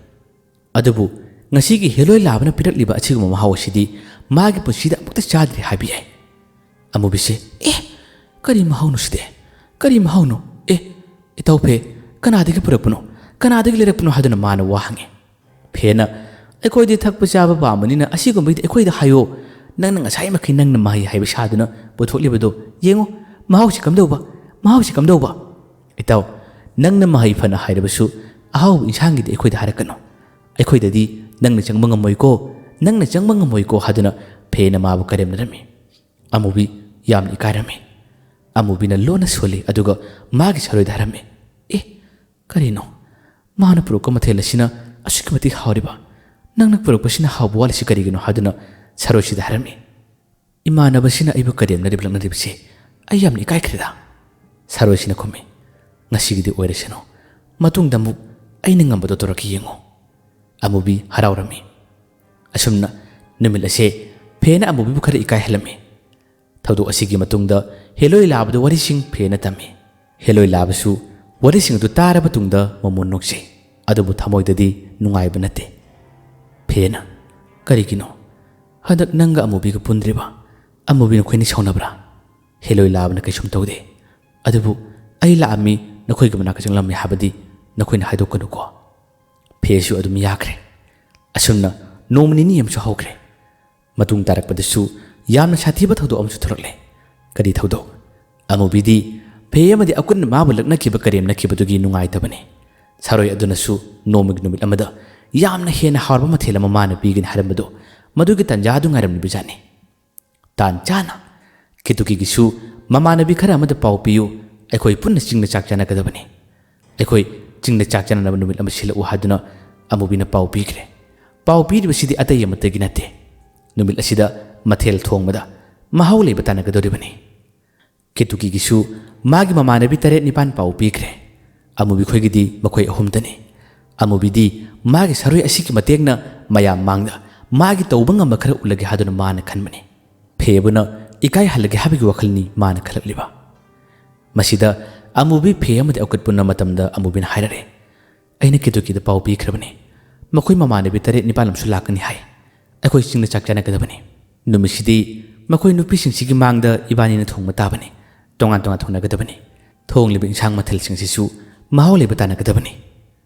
ꯑꯗꯨꯕꯨ ꯉꯁꯤꯒꯤ ꯍꯦꯂꯣꯏ ꯂꯥꯕꯅ ꯄꯤꯔꯛꯂꯤꯕ ꯑꯁꯤꯒꯨꯝꯕ ꯃꯍꯥꯎ ꯑꯁꯤꯗꯤ ꯃꯥꯒꯤ ꯄꯨꯟꯁꯤꯗ ꯑꯃꯨꯛꯇ ꯆꯥꯗ꯭ꯔꯤ ꯍꯥꯏꯕ ꯌꯥꯏ꯫ ꯑꯃꯨꯕꯤꯁꯦ, "ꯑꯦ, ꯀꯔꯤ ꯃꯍꯥꯎꯅꯣ ꯁꯤꯗꯤ? ꯀꯔꯤ ꯃꯍꯥꯎꯅꯣ? ꯑꯦ, ꯏꯇꯥꯎ ꯐꯦ, ꯀꯅꯥꯗꯒꯤ ꯄꯨꯔꯛꯄꯅꯣ? ꯀꯅꯥꯗꯒꯤ ꯂꯩꯔꯛꯄꯅꯣ?" ꯍꯥꯏꯗꯨꯅ ꯃꯥꯅ ꯋꯥ ꯍꯪꯉꯤ꯫ ꯐꯦꯅ, "ꯑꯩꯈꯣꯏꯗꯤ ꯊꯛꯄ ꯆꯥꯕ ꯄꯥꯝꯕꯅꯤꯅ ꯑꯁꯤꯒꯨꯝꯕꯒꯤꯗꯤ ꯑꯩꯈꯣꯏꯗ ꯍꯥꯏꯌꯣ꯫ ꯅꯪꯅ ꯉꯁꯥꯏꯃꯛꯀꯤ ꯅꯪꯅ ꯃꯍꯩ ꯍꯥꯏꯕ ꯁꯥꯗꯨꯅ ꯄꯨꯊꯣꯛꯂꯤꯕꯗꯣ ꯌꯦꯡꯉꯨ, ꯃꯍꯥꯎꯁꯤ ꯀꯝꯗꯧꯕ? ꯃꯍꯥꯎꯁꯤ ꯀꯝꯗꯧꯕ?" "ꯏꯇꯥꯎ, ꯅꯪꯅ ꯃꯍꯩ ꯐꯅ ꯍꯥꯏꯔꯕꯁꯨ ꯑꯍꯥꯎꯕ ꯏꯟꯁꯥꯡꯒꯤꯗꯤ ꯑꯩꯈꯣꯏꯗ ꯍꯥꯏꯔꯛꯀꯅꯨ꯫ ꯑꯩꯈꯣꯏꯗꯗꯤ ꯅꯪꯅ ꯆꯪꯕ ꯉꯝꯃꯣꯏꯀꯣ, ꯅꯪꯅ ꯆꯪꯕ ꯉꯝꯃꯣꯏꯀꯣ" ꯍꯥꯏꯗꯨꯅ ꯐꯦꯅ ꯃꯥꯕꯨ ꯀꯔꯦꯝꯅꯔꯝꯃꯤ꯫ ꯑꯃꯨꯕꯤ ꯌꯥꯝꯅ ꯏꯀꯥꯏꯔꯝꯃꯤ꯫ ꯑꯃꯨꯕꯤꯅ ꯂꯣꯟꯅ ꯁꯣꯜꯂꯤ, ꯑꯗꯨꯒ ꯃꯥꯒꯤ ꯁꯔꯣꯏꯗ ꯍꯥꯏꯔꯝꯃꯤ, "ꯑꯦ, ꯀꯔꯤꯅꯣ? ꯃꯥꯅ ꯄꯨꯔꯛꯄ ꯃꯊꯦꯜ ꯑꯁꯤꯅ ꯑꯁꯨꯛꯀꯤ ꯃꯇꯤꯛ ꯍꯥꯎꯔꯤꯕ? ꯅꯪꯅ ꯄꯨꯔꯛꯄꯁꯤꯅ ꯍꯥꯎꯕ ꯋꯥꯠꯂꯤꯁꯤ ꯀꯔꯤꯒꯤꯅꯣ?" ꯍꯥꯏꯗꯨꯅ ꯁꯔꯣꯏꯁꯤꯗ ꯍꯥꯏꯔꯝꯃꯤ꯫ "ꯏꯃꯥꯟꯅꯕꯁꯤꯅ ꯑꯩꯕꯨ ꯀꯔꯦꯝꯅꯔꯤꯕ ꯂꯛꯅꯔꯤꯕꯁꯦ ꯑꯩ ꯌꯥꯝꯅ ꯏꯀꯥꯏꯈ꯭ꯔꯦꯗ"꯫ ꯁꯔꯣꯏꯁꯤꯅ ꯈꯨꯝꯃꯤ, "ꯉꯁꯤꯒꯤꯗꯤ ꯑꯣꯏꯔꯁꯅꯨ, ꯃꯇꯨꯡꯗ ꯑꯃꯨꯛ ꯑꯩꯅ ꯉꯝꯕꯗꯣ ꯇꯧꯔꯛꯀꯦ ꯌꯦꯡꯉꯨ"꯫ ꯑꯃꯨꯕꯤ ꯍꯔꯥꯎꯔꯝꯃꯤ꯫ ꯑꯁꯨꯝꯅ ꯅꯨꯃꯤꯠ ꯑꯁꯦ ꯐꯦꯅ ꯑꯃꯨꯕꯤꯕꯨ ꯈꯔ ꯏꯀꯥꯏꯍꯜꯂꯝꯃꯤ꯫ ꯊꯧꯗꯣꯛ ꯑꯁꯤꯒꯤ ꯃꯇꯨꯡꯗ ꯍꯦꯂꯣꯏ ꯂꯥꯕꯗ ꯋꯥꯔꯤꯁꯤꯡ ꯐꯦꯅ ꯇꯝꯃꯤ꯫ ꯍꯦꯂꯣꯏ ꯂꯥꯕꯁꯨ ꯋꯥꯔꯤꯁꯤꯡ ꯑꯗꯨ ꯇꯥꯔꯕ ꯇꯨꯡꯗ ꯃꯃꯣꯟ ꯅꯣꯛꯆꯩ, ꯑꯗꯨꯕꯨ ꯊꯃꯣꯏꯗꯗꯤ ꯅꯨꯡꯉꯥꯏꯕ ꯅꯠꯇꯦ꯫ ꯐꯦꯅ, "ꯀꯔꯤꯒꯤꯅꯣ ꯍꯟꯗꯛ ꯅꯪꯒ ꯑꯃꯨꯕꯤꯒ ꯄꯨꯟꯗ꯭ꯔꯤꯕ? ꯑꯃꯨꯕꯤ ꯅꯈꯣꯏꯅꯤ ꯁꯥꯎꯅꯕ꯭ꯔꯥ?" ꯍꯦꯂꯣꯏ ꯂꯥꯕꯅ, "ꯀꯩꯁꯨꯝ ꯇꯧꯗꯦ, ꯑꯗꯨꯕꯨ ꯑꯩ ꯂꯥꯛꯑꯝꯃꯤ, ꯅꯈꯣꯏꯒꯤ ꯃꯅꯥꯛꯇ ꯆꯪꯂꯝꯃꯤ ꯍꯥꯏꯕꯗꯤ ꯅꯈꯣꯏꯅ ꯍꯥꯏꯗꯣꯛꯀꯅꯨꯀꯣ"꯫ ꯐꯦꯁꯨ ꯑꯗꯨꯝ ꯌꯥꯈ꯭ꯔꯦ꯫ ꯑꯁꯨꯝꯅ ꯅꯣꯡꯃ ꯅꯤꯅꯤ ꯑꯃꯁꯨ ꯍꯧꯈ꯭ꯔꯦ꯫ ꯃꯇꯨꯡ ꯇꯥꯔꯛꯄꯗꯁꯨ ꯌꯥꯝꯅ ꯁꯥꯊꯤꯕ ꯊꯧꯗꯣꯛ ꯑꯃꯁꯨ ꯊꯣꯔꯛꯂꯦ꯫ "ꯀꯔꯤ ꯊꯧꯗꯣꯛ?" ꯑꯃꯨꯕꯤꯗꯤ ꯐꯦ ꯑꯃꯗꯤ ꯑꯀꯨꯟꯅ ꯃꯥꯕꯨ ꯂꯛꯅꯈꯤꯕ ꯀꯔꯦꯝꯅꯈꯤꯕꯗꯨꯒꯤ ꯅꯨꯡꯉꯥꯏꯇꯕꯅꯤ꯫ ꯁꯥꯔꯣꯏ ꯑꯗꯨꯅꯁꯨ ꯅꯣꯡꯃꯒꯤ ꯅꯨꯃꯤꯠ ꯑꯃꯗ ꯌꯥꯝꯅ ꯍꯦꯟꯅ ꯍꯥꯎꯔꯕ ꯃꯊꯦꯜ ꯑꯃ ꯃꯥꯅ ꯄꯤꯒꯅꯤ ꯍꯥꯏꯔꯝꯕꯗꯣ, ꯃꯗꯨꯒꯤ ꯇꯥꯟꯖꯥ ꯑꯗꯨ ꯉꯥꯏꯔꯝꯂꯤꯕꯖꯥꯠꯅꯤ꯫ ꯇꯥꯟ ꯆꯥꯅ ꯀꯦꯇꯨꯀꯤꯒꯤꯁꯨ ꯃꯃꯥꯟꯅꯕꯤ ꯈꯔ ꯑꯃꯗ ꯄꯥꯎ ꯄꯤꯌꯨ, ꯑꯩꯈꯣꯏ ꯄꯨꯟꯅ ꯆꯤꯡꯗ ꯆꯥꯛ ꯆꯥꯅꯒꯗꯕꯅꯤ꯫ ꯑꯩꯈꯣꯏ ꯆꯤꯡꯗ ꯆꯥꯛ ꯆꯥꯅꯅꯕ ꯅꯨꯃꯤꯠ ꯑꯃ ꯁꯤꯜꯂꯛꯎ ꯍꯥꯏꯗꯨꯅ ꯑꯃꯨꯕꯤꯅ ꯄꯥꯎ ꯄꯤꯈ꯭ꯔꯦ꯫ ꯄꯥꯎ ꯄꯤꯔꯤꯕꯁꯤꯗꯤ ꯑꯇꯩ ꯑꯃꯠꯇꯒꯤ ꯅꯠꯇꯦ꯫ ꯅꯨꯃꯤꯠ ꯑꯁꯤꯗ ꯃꯊꯦꯜ ꯊꯣꯡꯕꯗ ꯃꯍꯥꯎ ꯂꯩꯕ ꯇꯥꯟꯅꯒꯗꯧꯔꯤꯕꯅꯤ꯫ ꯀꯦꯇꯨꯀꯤꯒꯤꯁꯨ ꯃꯥꯒꯤ ꯃꯃꯥꯟꯅꯕꯤ ꯇꯔꯦꯠ ꯅꯤꯄꯥꯟ ꯄꯥꯎ ꯄꯤꯈ꯭ꯔꯦ꯫ ꯑꯃꯨꯕꯤ ꯈꯣꯏꯒꯤꯗꯤ ꯃꯈꯣꯏ ꯑꯍꯨꯝꯗꯅꯤ꯫ ꯑꯃꯨꯕꯤꯗꯤ ꯃꯥꯒꯤ ꯁꯔꯣꯏ ꯑꯁꯤꯒꯤ ꯃꯇꯦꯡꯅ ꯃꯌꯥꯝ ꯃꯥꯡꯗ ꯃꯥꯒꯤ ꯇꯧꯕ ꯉꯝꯕ ꯈꯔ ꯎꯠꯂꯒꯦ ꯍꯥꯏꯗꯨꯅ ꯃꯥꯅ ꯈꯟꯕꯅꯤ꯫ ꯐꯦꯕꯨꯅ ꯏꯀꯥꯏꯍꯜꯂꯒꯦ ꯍꯥꯏꯕꯒꯤ ꯋꯥꯈꯜꯅꯤ ꯃꯥꯅ ꯈꯜꯂꯛꯂꯤꯕ꯫ ꯃꯁꯤꯗ ꯑꯃꯨꯕꯤ ꯐꯦ ꯑꯃꯗꯤ ꯑꯀꯨꯠ ꯄꯨꯟꯕ ꯃꯇꯝꯗ ꯑꯃꯨꯕꯤꯅ ꯍꯥꯏꯔꯔꯦ, "ꯑꯩꯅ ꯀꯦꯇꯨꯀꯤꯗ ꯄꯥꯎ ꯄꯤꯈ꯭ꯔꯕꯅꯤ꯫ ꯃꯈꯣꯏ ꯃꯃꯥꯟꯅꯕꯤ ꯇꯔꯦꯠ ꯅꯤꯄꯥꯜ ꯑꯃꯁꯨ ꯂꯥꯛꯀꯅꯤ ꯍꯥꯏ꯫ ꯑꯩꯈꯣꯏ ꯆꯤꯡꯗ ꯆꯥꯛ ꯆꯥꯅꯒꯗꯕꯅꯤ꯫ ꯅꯨꯃꯤꯠꯁꯤꯗꯤ ꯃꯈꯣꯏ ꯅꯨꯄꯤꯁꯤꯡꯁꯤꯒꯤ ꯃꯥꯡꯗ ꯏꯕꯥꯅꯤꯅ ꯊꯣꯡꯕ ꯇꯥꯕꯅꯤ꯫ ꯇꯣꯉꯥꯟ ꯇꯣꯉꯥꯟ ꯊꯣꯡꯅꯒꯗꯕꯅꯤ꯫ ꯊꯣꯡꯂꯤꯕ ꯏꯟꯁꯥꯡ ꯃꯊꯦꯜꯁꯤꯡꯁꯤꯁꯨ ꯃꯍꯥꯎ ꯂꯩꯕ ꯇꯥꯟꯅꯒꯗꯕꯅꯤ"꯫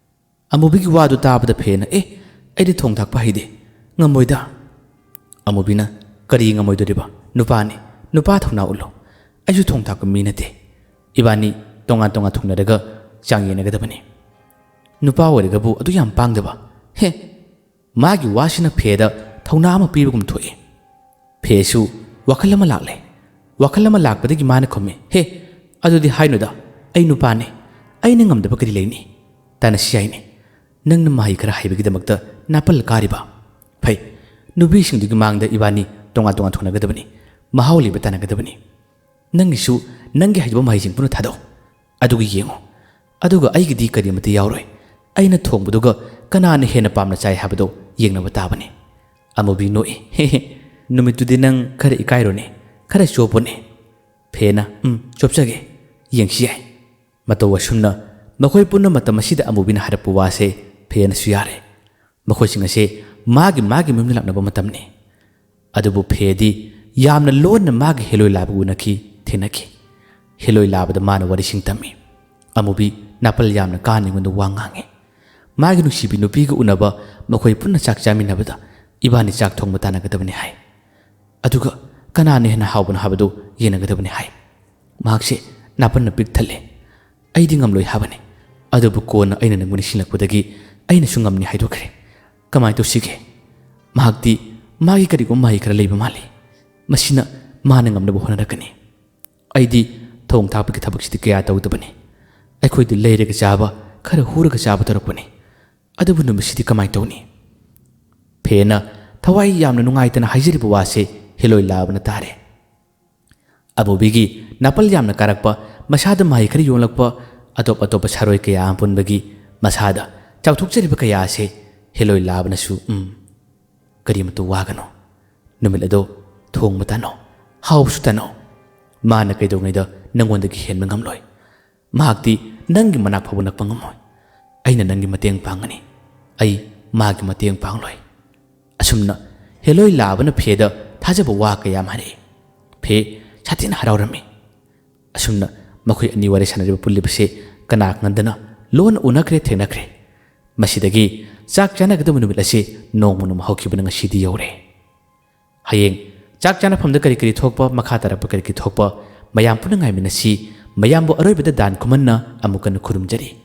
ꯑꯃꯨꯕꯤꯒꯤ ꯋꯥꯗꯨ ꯇꯥꯕꯗ ꯐꯦꯅ, "ꯑꯦ, ꯑꯩꯗꯤ ꯊꯣꯡ ꯊꯥꯛꯄ ꯍꯩꯗꯦ, ꯉꯝꯃꯣꯏꯗ"꯫ ꯑꯃꯨꯕꯤꯅ, "ꯀꯔꯤ ꯉꯝꯃꯣꯏꯗꯣꯔꯤꯕ? ꯅꯨꯄꯥꯅꯤ, ꯅꯨꯄꯥ ꯊꯧꯅꯥ ꯎꯠꯂꯨ꯫ ꯑꯩꯁꯨ ꯊꯣꯡ ꯊꯥꯛꯄ ꯃꯤ ꯅꯠꯇꯦ꯫ ꯏꯕꯥꯅꯤ ꯇꯣꯉꯥꯟ ꯇꯣꯉꯥꯟ ꯊꯣꯡꯅꯔꯒ ꯆꯥꯡ ꯌꯦꯡꯅꯒꯗꯕꯅꯤ"꯫ ꯅꯨꯄꯥ ꯑꯣꯏꯔꯒꯕꯨ ꯑꯗꯨ ꯌꯥꯝ ꯄꯥꯡꯗꯕ꯫ ꯍꯦ, ꯃꯥꯒꯤ ꯋꯥꯁꯤꯅ ꯐꯦꯗ ꯊꯧꯅꯥ ꯑꯃ ꯄꯤꯕꯒꯨꯝ ꯊꯣꯛꯏ꯫ ꯐꯦꯁꯨ ꯋꯥꯈꯜ ꯑꯃ ꯂꯥꯛꯂꯦ꯫ ꯋꯥꯈꯜ ꯑꯃ ꯂꯥꯛꯄꯗꯒꯤ ꯃꯥꯅ ꯈꯨꯝꯃꯤ, "ꯍꯦ, ꯑꯗꯨꯗꯤ ꯍꯥꯏꯅꯨꯗ, ꯑꯩ ꯅꯨꯄꯥꯅꯤ, ꯑꯩꯅ ꯉꯝꯗꯕ ꯀꯔꯤ ꯂꯩꯅꯤ? ꯇꯥꯟꯅꯁꯤ ꯍꯥꯏꯅꯤ꯫ ꯅꯪꯅ ꯃꯍꯩ ꯈꯔ ꯍꯩꯕꯒꯤꯗꯃꯛꯇ ꯅꯥꯄꯜ ꯀꯥꯔꯤꯕ? ꯐꯩ, ꯅꯨꯄꯤꯁꯤꯡꯗꯨꯒꯤ ꯃꯥꯡꯗ ꯏꯕꯥꯅꯤ ꯇꯣꯉꯥꯟ ꯇꯣꯉꯥꯟ ꯊꯣꯡꯅꯒꯗꯕꯅꯤ, ꯃꯍꯥꯎ ꯂꯩꯕ ꯇꯥꯟꯅꯒꯗꯕꯅꯤ꯫ ꯅꯪꯒꯤꯁꯨ ꯅꯪꯒꯤ ꯍꯩꯖꯕ ꯃꯍꯩꯁꯤꯡ ꯄꯨꯟꯅ ꯊꯥꯗꯧ꯫ ꯑꯗꯨꯒ ꯌꯦꯡꯉꯨ꯫ ꯑꯗꯨꯒ ꯑꯩꯒꯤꯗꯤ ꯀꯔꯤꯃꯠꯇ ꯌꯥꯎꯔꯣꯏ꯫ ꯑꯩꯅ ꯊꯣꯡꯕꯗꯨꯒ ꯀꯅꯥꯅ ꯍꯦꯟꯅ ꯄꯥꯝꯅ ꯆꯥꯏ ꯍꯥꯏꯕꯗꯣ ꯌꯦꯡꯅꯕ ꯇꯥꯕꯅꯤ"꯫ ꯑꯃꯨꯕꯤ ꯅꯣꯛꯏ꯫ "ꯍꯦ ꯍꯦ, ꯅꯨꯃꯤꯠꯇꯨꯗꯤ ꯅꯪ ꯈꯔ ꯏꯀꯥꯏꯔꯣꯅꯦ, ꯈꯔ ꯆꯣꯞꯄꯣꯅꯦ"꯫ ꯐꯦꯅ, "ꯎꯝ, ꯆꯣꯞꯆꯒꯦ, ꯌꯦꯡꯁꯤ ꯌꯥꯏ"꯫ ꯃꯇꯧ ꯑꯁꯨꯝꯅ ꯃꯈꯣꯏ ꯄꯨꯟꯕ ꯃꯇꯝ ꯑꯁꯤꯗ ꯑꯃꯨꯕꯤꯅ ꯍꯥꯏꯔꯛꯄ ꯋꯥꯁꯦ ꯐꯦꯅꯁꯨ ꯌꯥꯔꯦ꯫ ꯃꯈꯣꯏꯁꯤꯡ ꯑꯁꯦ ꯃꯥꯒꯤ ꯃꯥꯒꯤ ꯃꯌꯨꯝꯗ ꯂꯥꯛꯅꯕ ꯃꯇꯝꯅꯤ꯫ ꯑꯗꯨꯕꯨ ꯐꯦꯗꯤ ꯌꯥꯝꯅ ꯂꯣꯟꯅ ꯃꯥꯒꯤ ꯍꯦꯂꯣꯏ ꯂꯥꯕ ꯎꯅꯈꯤ, ꯊꯦꯡꯅꯈꯤ꯫ ꯍꯦꯂꯣꯏ ꯂꯥꯕꯗ ꯃꯥꯅ ꯋꯥꯔꯤꯁꯤꯡ ꯇꯝꯃꯤ꯫ ꯑꯃꯨꯕꯤ ꯅꯥꯄꯜ ꯌꯥꯝꯅ ꯀꯥꯅ ꯑꯩꯉꯣꯟꯗ ꯋꯥ ꯉꯥꯡꯉꯤ꯫ ꯃꯥꯒꯤ ꯅꯨꯡꯁꯤꯕꯤ ꯅꯨꯄꯤꯒ ꯎꯅꯕ, ꯃꯈꯣꯏ ꯄꯨꯟꯅ ꯆꯥꯛ ꯆꯥꯃꯤꯟꯅꯕꯗ ꯏꯕꯥꯅꯤ ꯆꯥꯛ ꯊꯣꯡꯕ ꯇꯥꯟꯅꯒꯗꯕꯅꯤ ꯍꯥꯏ꯫ ꯑꯗꯨꯒ ꯀꯅꯥꯅ ꯍꯦꯟꯅ ꯍꯥꯎꯕꯅꯣ ꯍꯥꯏꯕꯗꯨ ꯌꯦꯡꯅꯒꯗꯕꯅꯤ ꯍꯥꯏ꯫ ꯃꯍꯥꯛꯁꯦ ꯅꯥꯄꯟꯅ ꯄꯤꯛ ꯊꯜꯂꯦ꯫ ꯑꯩꯗꯤ ꯉꯝꯂꯣꯏ ꯍꯥꯏꯕꯅꯤ, ꯑꯗꯨꯕꯨ ꯀꯣꯟꯅ ꯑꯩꯅ ꯅꯪꯕꯨ ꯅꯤꯡꯁꯤꯡꯂꯛꯄꯗꯒꯤ ꯑꯩꯅꯁꯨ ꯉꯝꯅꯤ ꯍꯥꯏꯗꯣꯛꯈ꯭ꯔꯦ꯫ ꯀꯃꯥꯏꯅ ꯇꯧꯁꯤꯒꯦ? ꯃꯍꯥꯛꯇꯤ ꯃꯥꯒꯤ ꯀꯔꯤꯒꯨꯝꯕ ꯃꯍꯩ ꯈꯔ ꯂꯩꯕ ꯃꯥꯜꯂꯤ꯫ ꯃꯁꯤꯅ ꯃꯥꯅ ꯉꯝꯅꯕ ꯍꯣꯠꯅꯔꯛꯀꯅꯤ꯫ ꯑꯩꯗꯤ ꯊꯣꯡ ꯊꯥꯛꯄꯒꯤ ꯊꯕꯛꯁꯤꯗꯤ ꯀꯌꯥ ꯇꯧꯗꯕꯅꯤ꯫ ꯑꯩꯈꯣꯏꯗꯤ ꯂꯩꯔꯒ ꯆꯥꯕ, ꯈꯔ ꯍꯨꯔꯒ ꯆꯥꯕ ꯇꯧꯔꯛꯄꯅꯤ꯫ ꯑꯗꯨꯕꯨ ꯅꯨꯃꯤꯠꯁꯤꯗꯤ ꯀꯃꯥꯏꯅ ꯇꯧꯅꯤ? ꯐꯦꯅ ꯊꯋꯥꯏ ꯌꯥꯝꯅ ꯅꯨꯡꯉꯥꯏꯇꯅ ꯍꯥꯏꯖꯔꯤꯕ ꯋꯥꯁꯦ ꯍꯦꯂꯣꯏ ꯂꯥꯕꯅ ꯇꯥꯔꯦ꯫ ꯑꯕꯣꯕꯤꯒꯤ ꯅꯥꯄꯜ ꯌꯥꯝꯅ ꯀꯥꯔꯛꯄ, ꯃꯁꯥꯗ ꯃꯍꯩ ꯈꯔ ꯌꯣꯡꯂꯛꯄ, ꯑꯇꯣꯞ ꯑꯇꯣꯞꯄ ꯁꯥꯔꯣꯏ ꯀꯌꯥ ꯑꯃ ꯄꯨꯟꯕꯒꯤ ꯃꯁꯥꯗ ꯆꯥꯎꯊꯣꯛꯆꯔꯤꯕ ꯀꯌꯥ ꯑꯁꯦ ꯍꯦꯂꯣꯏ ꯂꯥꯕꯅꯁꯨ, "ꯎꯝ, ꯀꯔꯤꯃꯇ ꯋꯥꯒꯅꯨ꯫ ꯅꯨꯃꯤꯠ ꯑꯗꯣ ꯊꯣꯡꯕ ꯇꯥꯅꯧ, ꯍꯥꯎꯕꯁꯨ ꯇꯥꯅꯧ꯫ ꯃꯥꯅ ꯀꯩꯗꯧꯉꯩꯗ ꯅꯪꯉꯣꯟꯗꯒꯤ ꯍꯦꯟꯕ ꯉꯝꯂꯣꯏ꯫ ꯃꯍꯥꯛꯇꯤ ꯅꯪꯒꯤ ꯃꯅꯥꯛ ꯐꯥꯎꯕ ꯅꯛꯄ ꯉꯝꯃꯣꯏ꯫ ꯑꯩꯅ ꯅꯪꯒꯤ ꯃꯇꯦꯡ ꯄꯥꯡꯒꯅꯤ꯫ ꯑꯩ ꯃꯥꯒꯤ ꯃꯇꯦꯡ ꯄꯥꯡꯂꯣꯏ"꯫ ꯑꯁꯨꯝꯅ ꯍꯦꯂꯣꯏ ꯂꯥꯕꯅ ꯐꯦꯗ ꯊꯥꯖꯕ ꯋꯥ ꯀꯌꯥ ꯑꯃ ꯍꯥꯏꯔꯛꯏ꯫ ꯐꯦ ꯁꯥꯊꯤꯅ ꯍꯔꯥꯎꯔꯝꯃꯤ꯫ ꯑꯁꯨꯝꯅ ꯃꯈꯣꯏ ꯑꯅꯤ ꯋꯥꯔꯤ ꯁꯥꯟꯅꯔꯤꯕ ꯄꯨꯜꯂꯤꯕꯁꯤ ꯀꯅꯥ ꯈꯪꯗꯅ ꯂꯣꯟꯅ ꯎꯅꯈ꯭ꯔꯦ, ꯊꯦꯡꯅꯈ꯭ꯔꯦ꯫ ꯃꯁꯤꯗꯒꯤ ꯆꯥꯛ ꯆꯥꯅꯒꯗꯕ ꯅꯨꯃꯤꯠ ꯑꯁꯤ ꯅꯣꯡꯃ ꯅꯣꯡꯃ ꯍꯧꯈꯤꯕꯅ ꯉꯁꯤꯗꯤ ꯌꯧꯔꯦ꯫ ꯍꯌꯦꯡ ꯆꯥꯛ ꯆꯥꯅꯐꯝꯗ ꯀꯔꯤ ꯀꯔꯤ ꯊꯣꯛꯄ, ꯃꯈꯥ ꯇꯥꯔꯛꯄ ꯀꯔꯤ ꯀꯔꯤ ꯊꯣꯛꯄ, ꯃꯌꯥꯝ ꯄꯨꯟꯅ ꯉꯥꯏꯃꯤꯟꯅꯁꯤ꯫ ꯃꯌꯥꯝꯕꯨ ꯑꯔꯣꯏꯕꯗ ꯗꯥꯟ ꯈꯨꯃꯟꯅ ꯑꯃꯨꯛ ꯍꯟꯅ ꯈꯨꯔꯨꯝꯖꯔꯤ꯫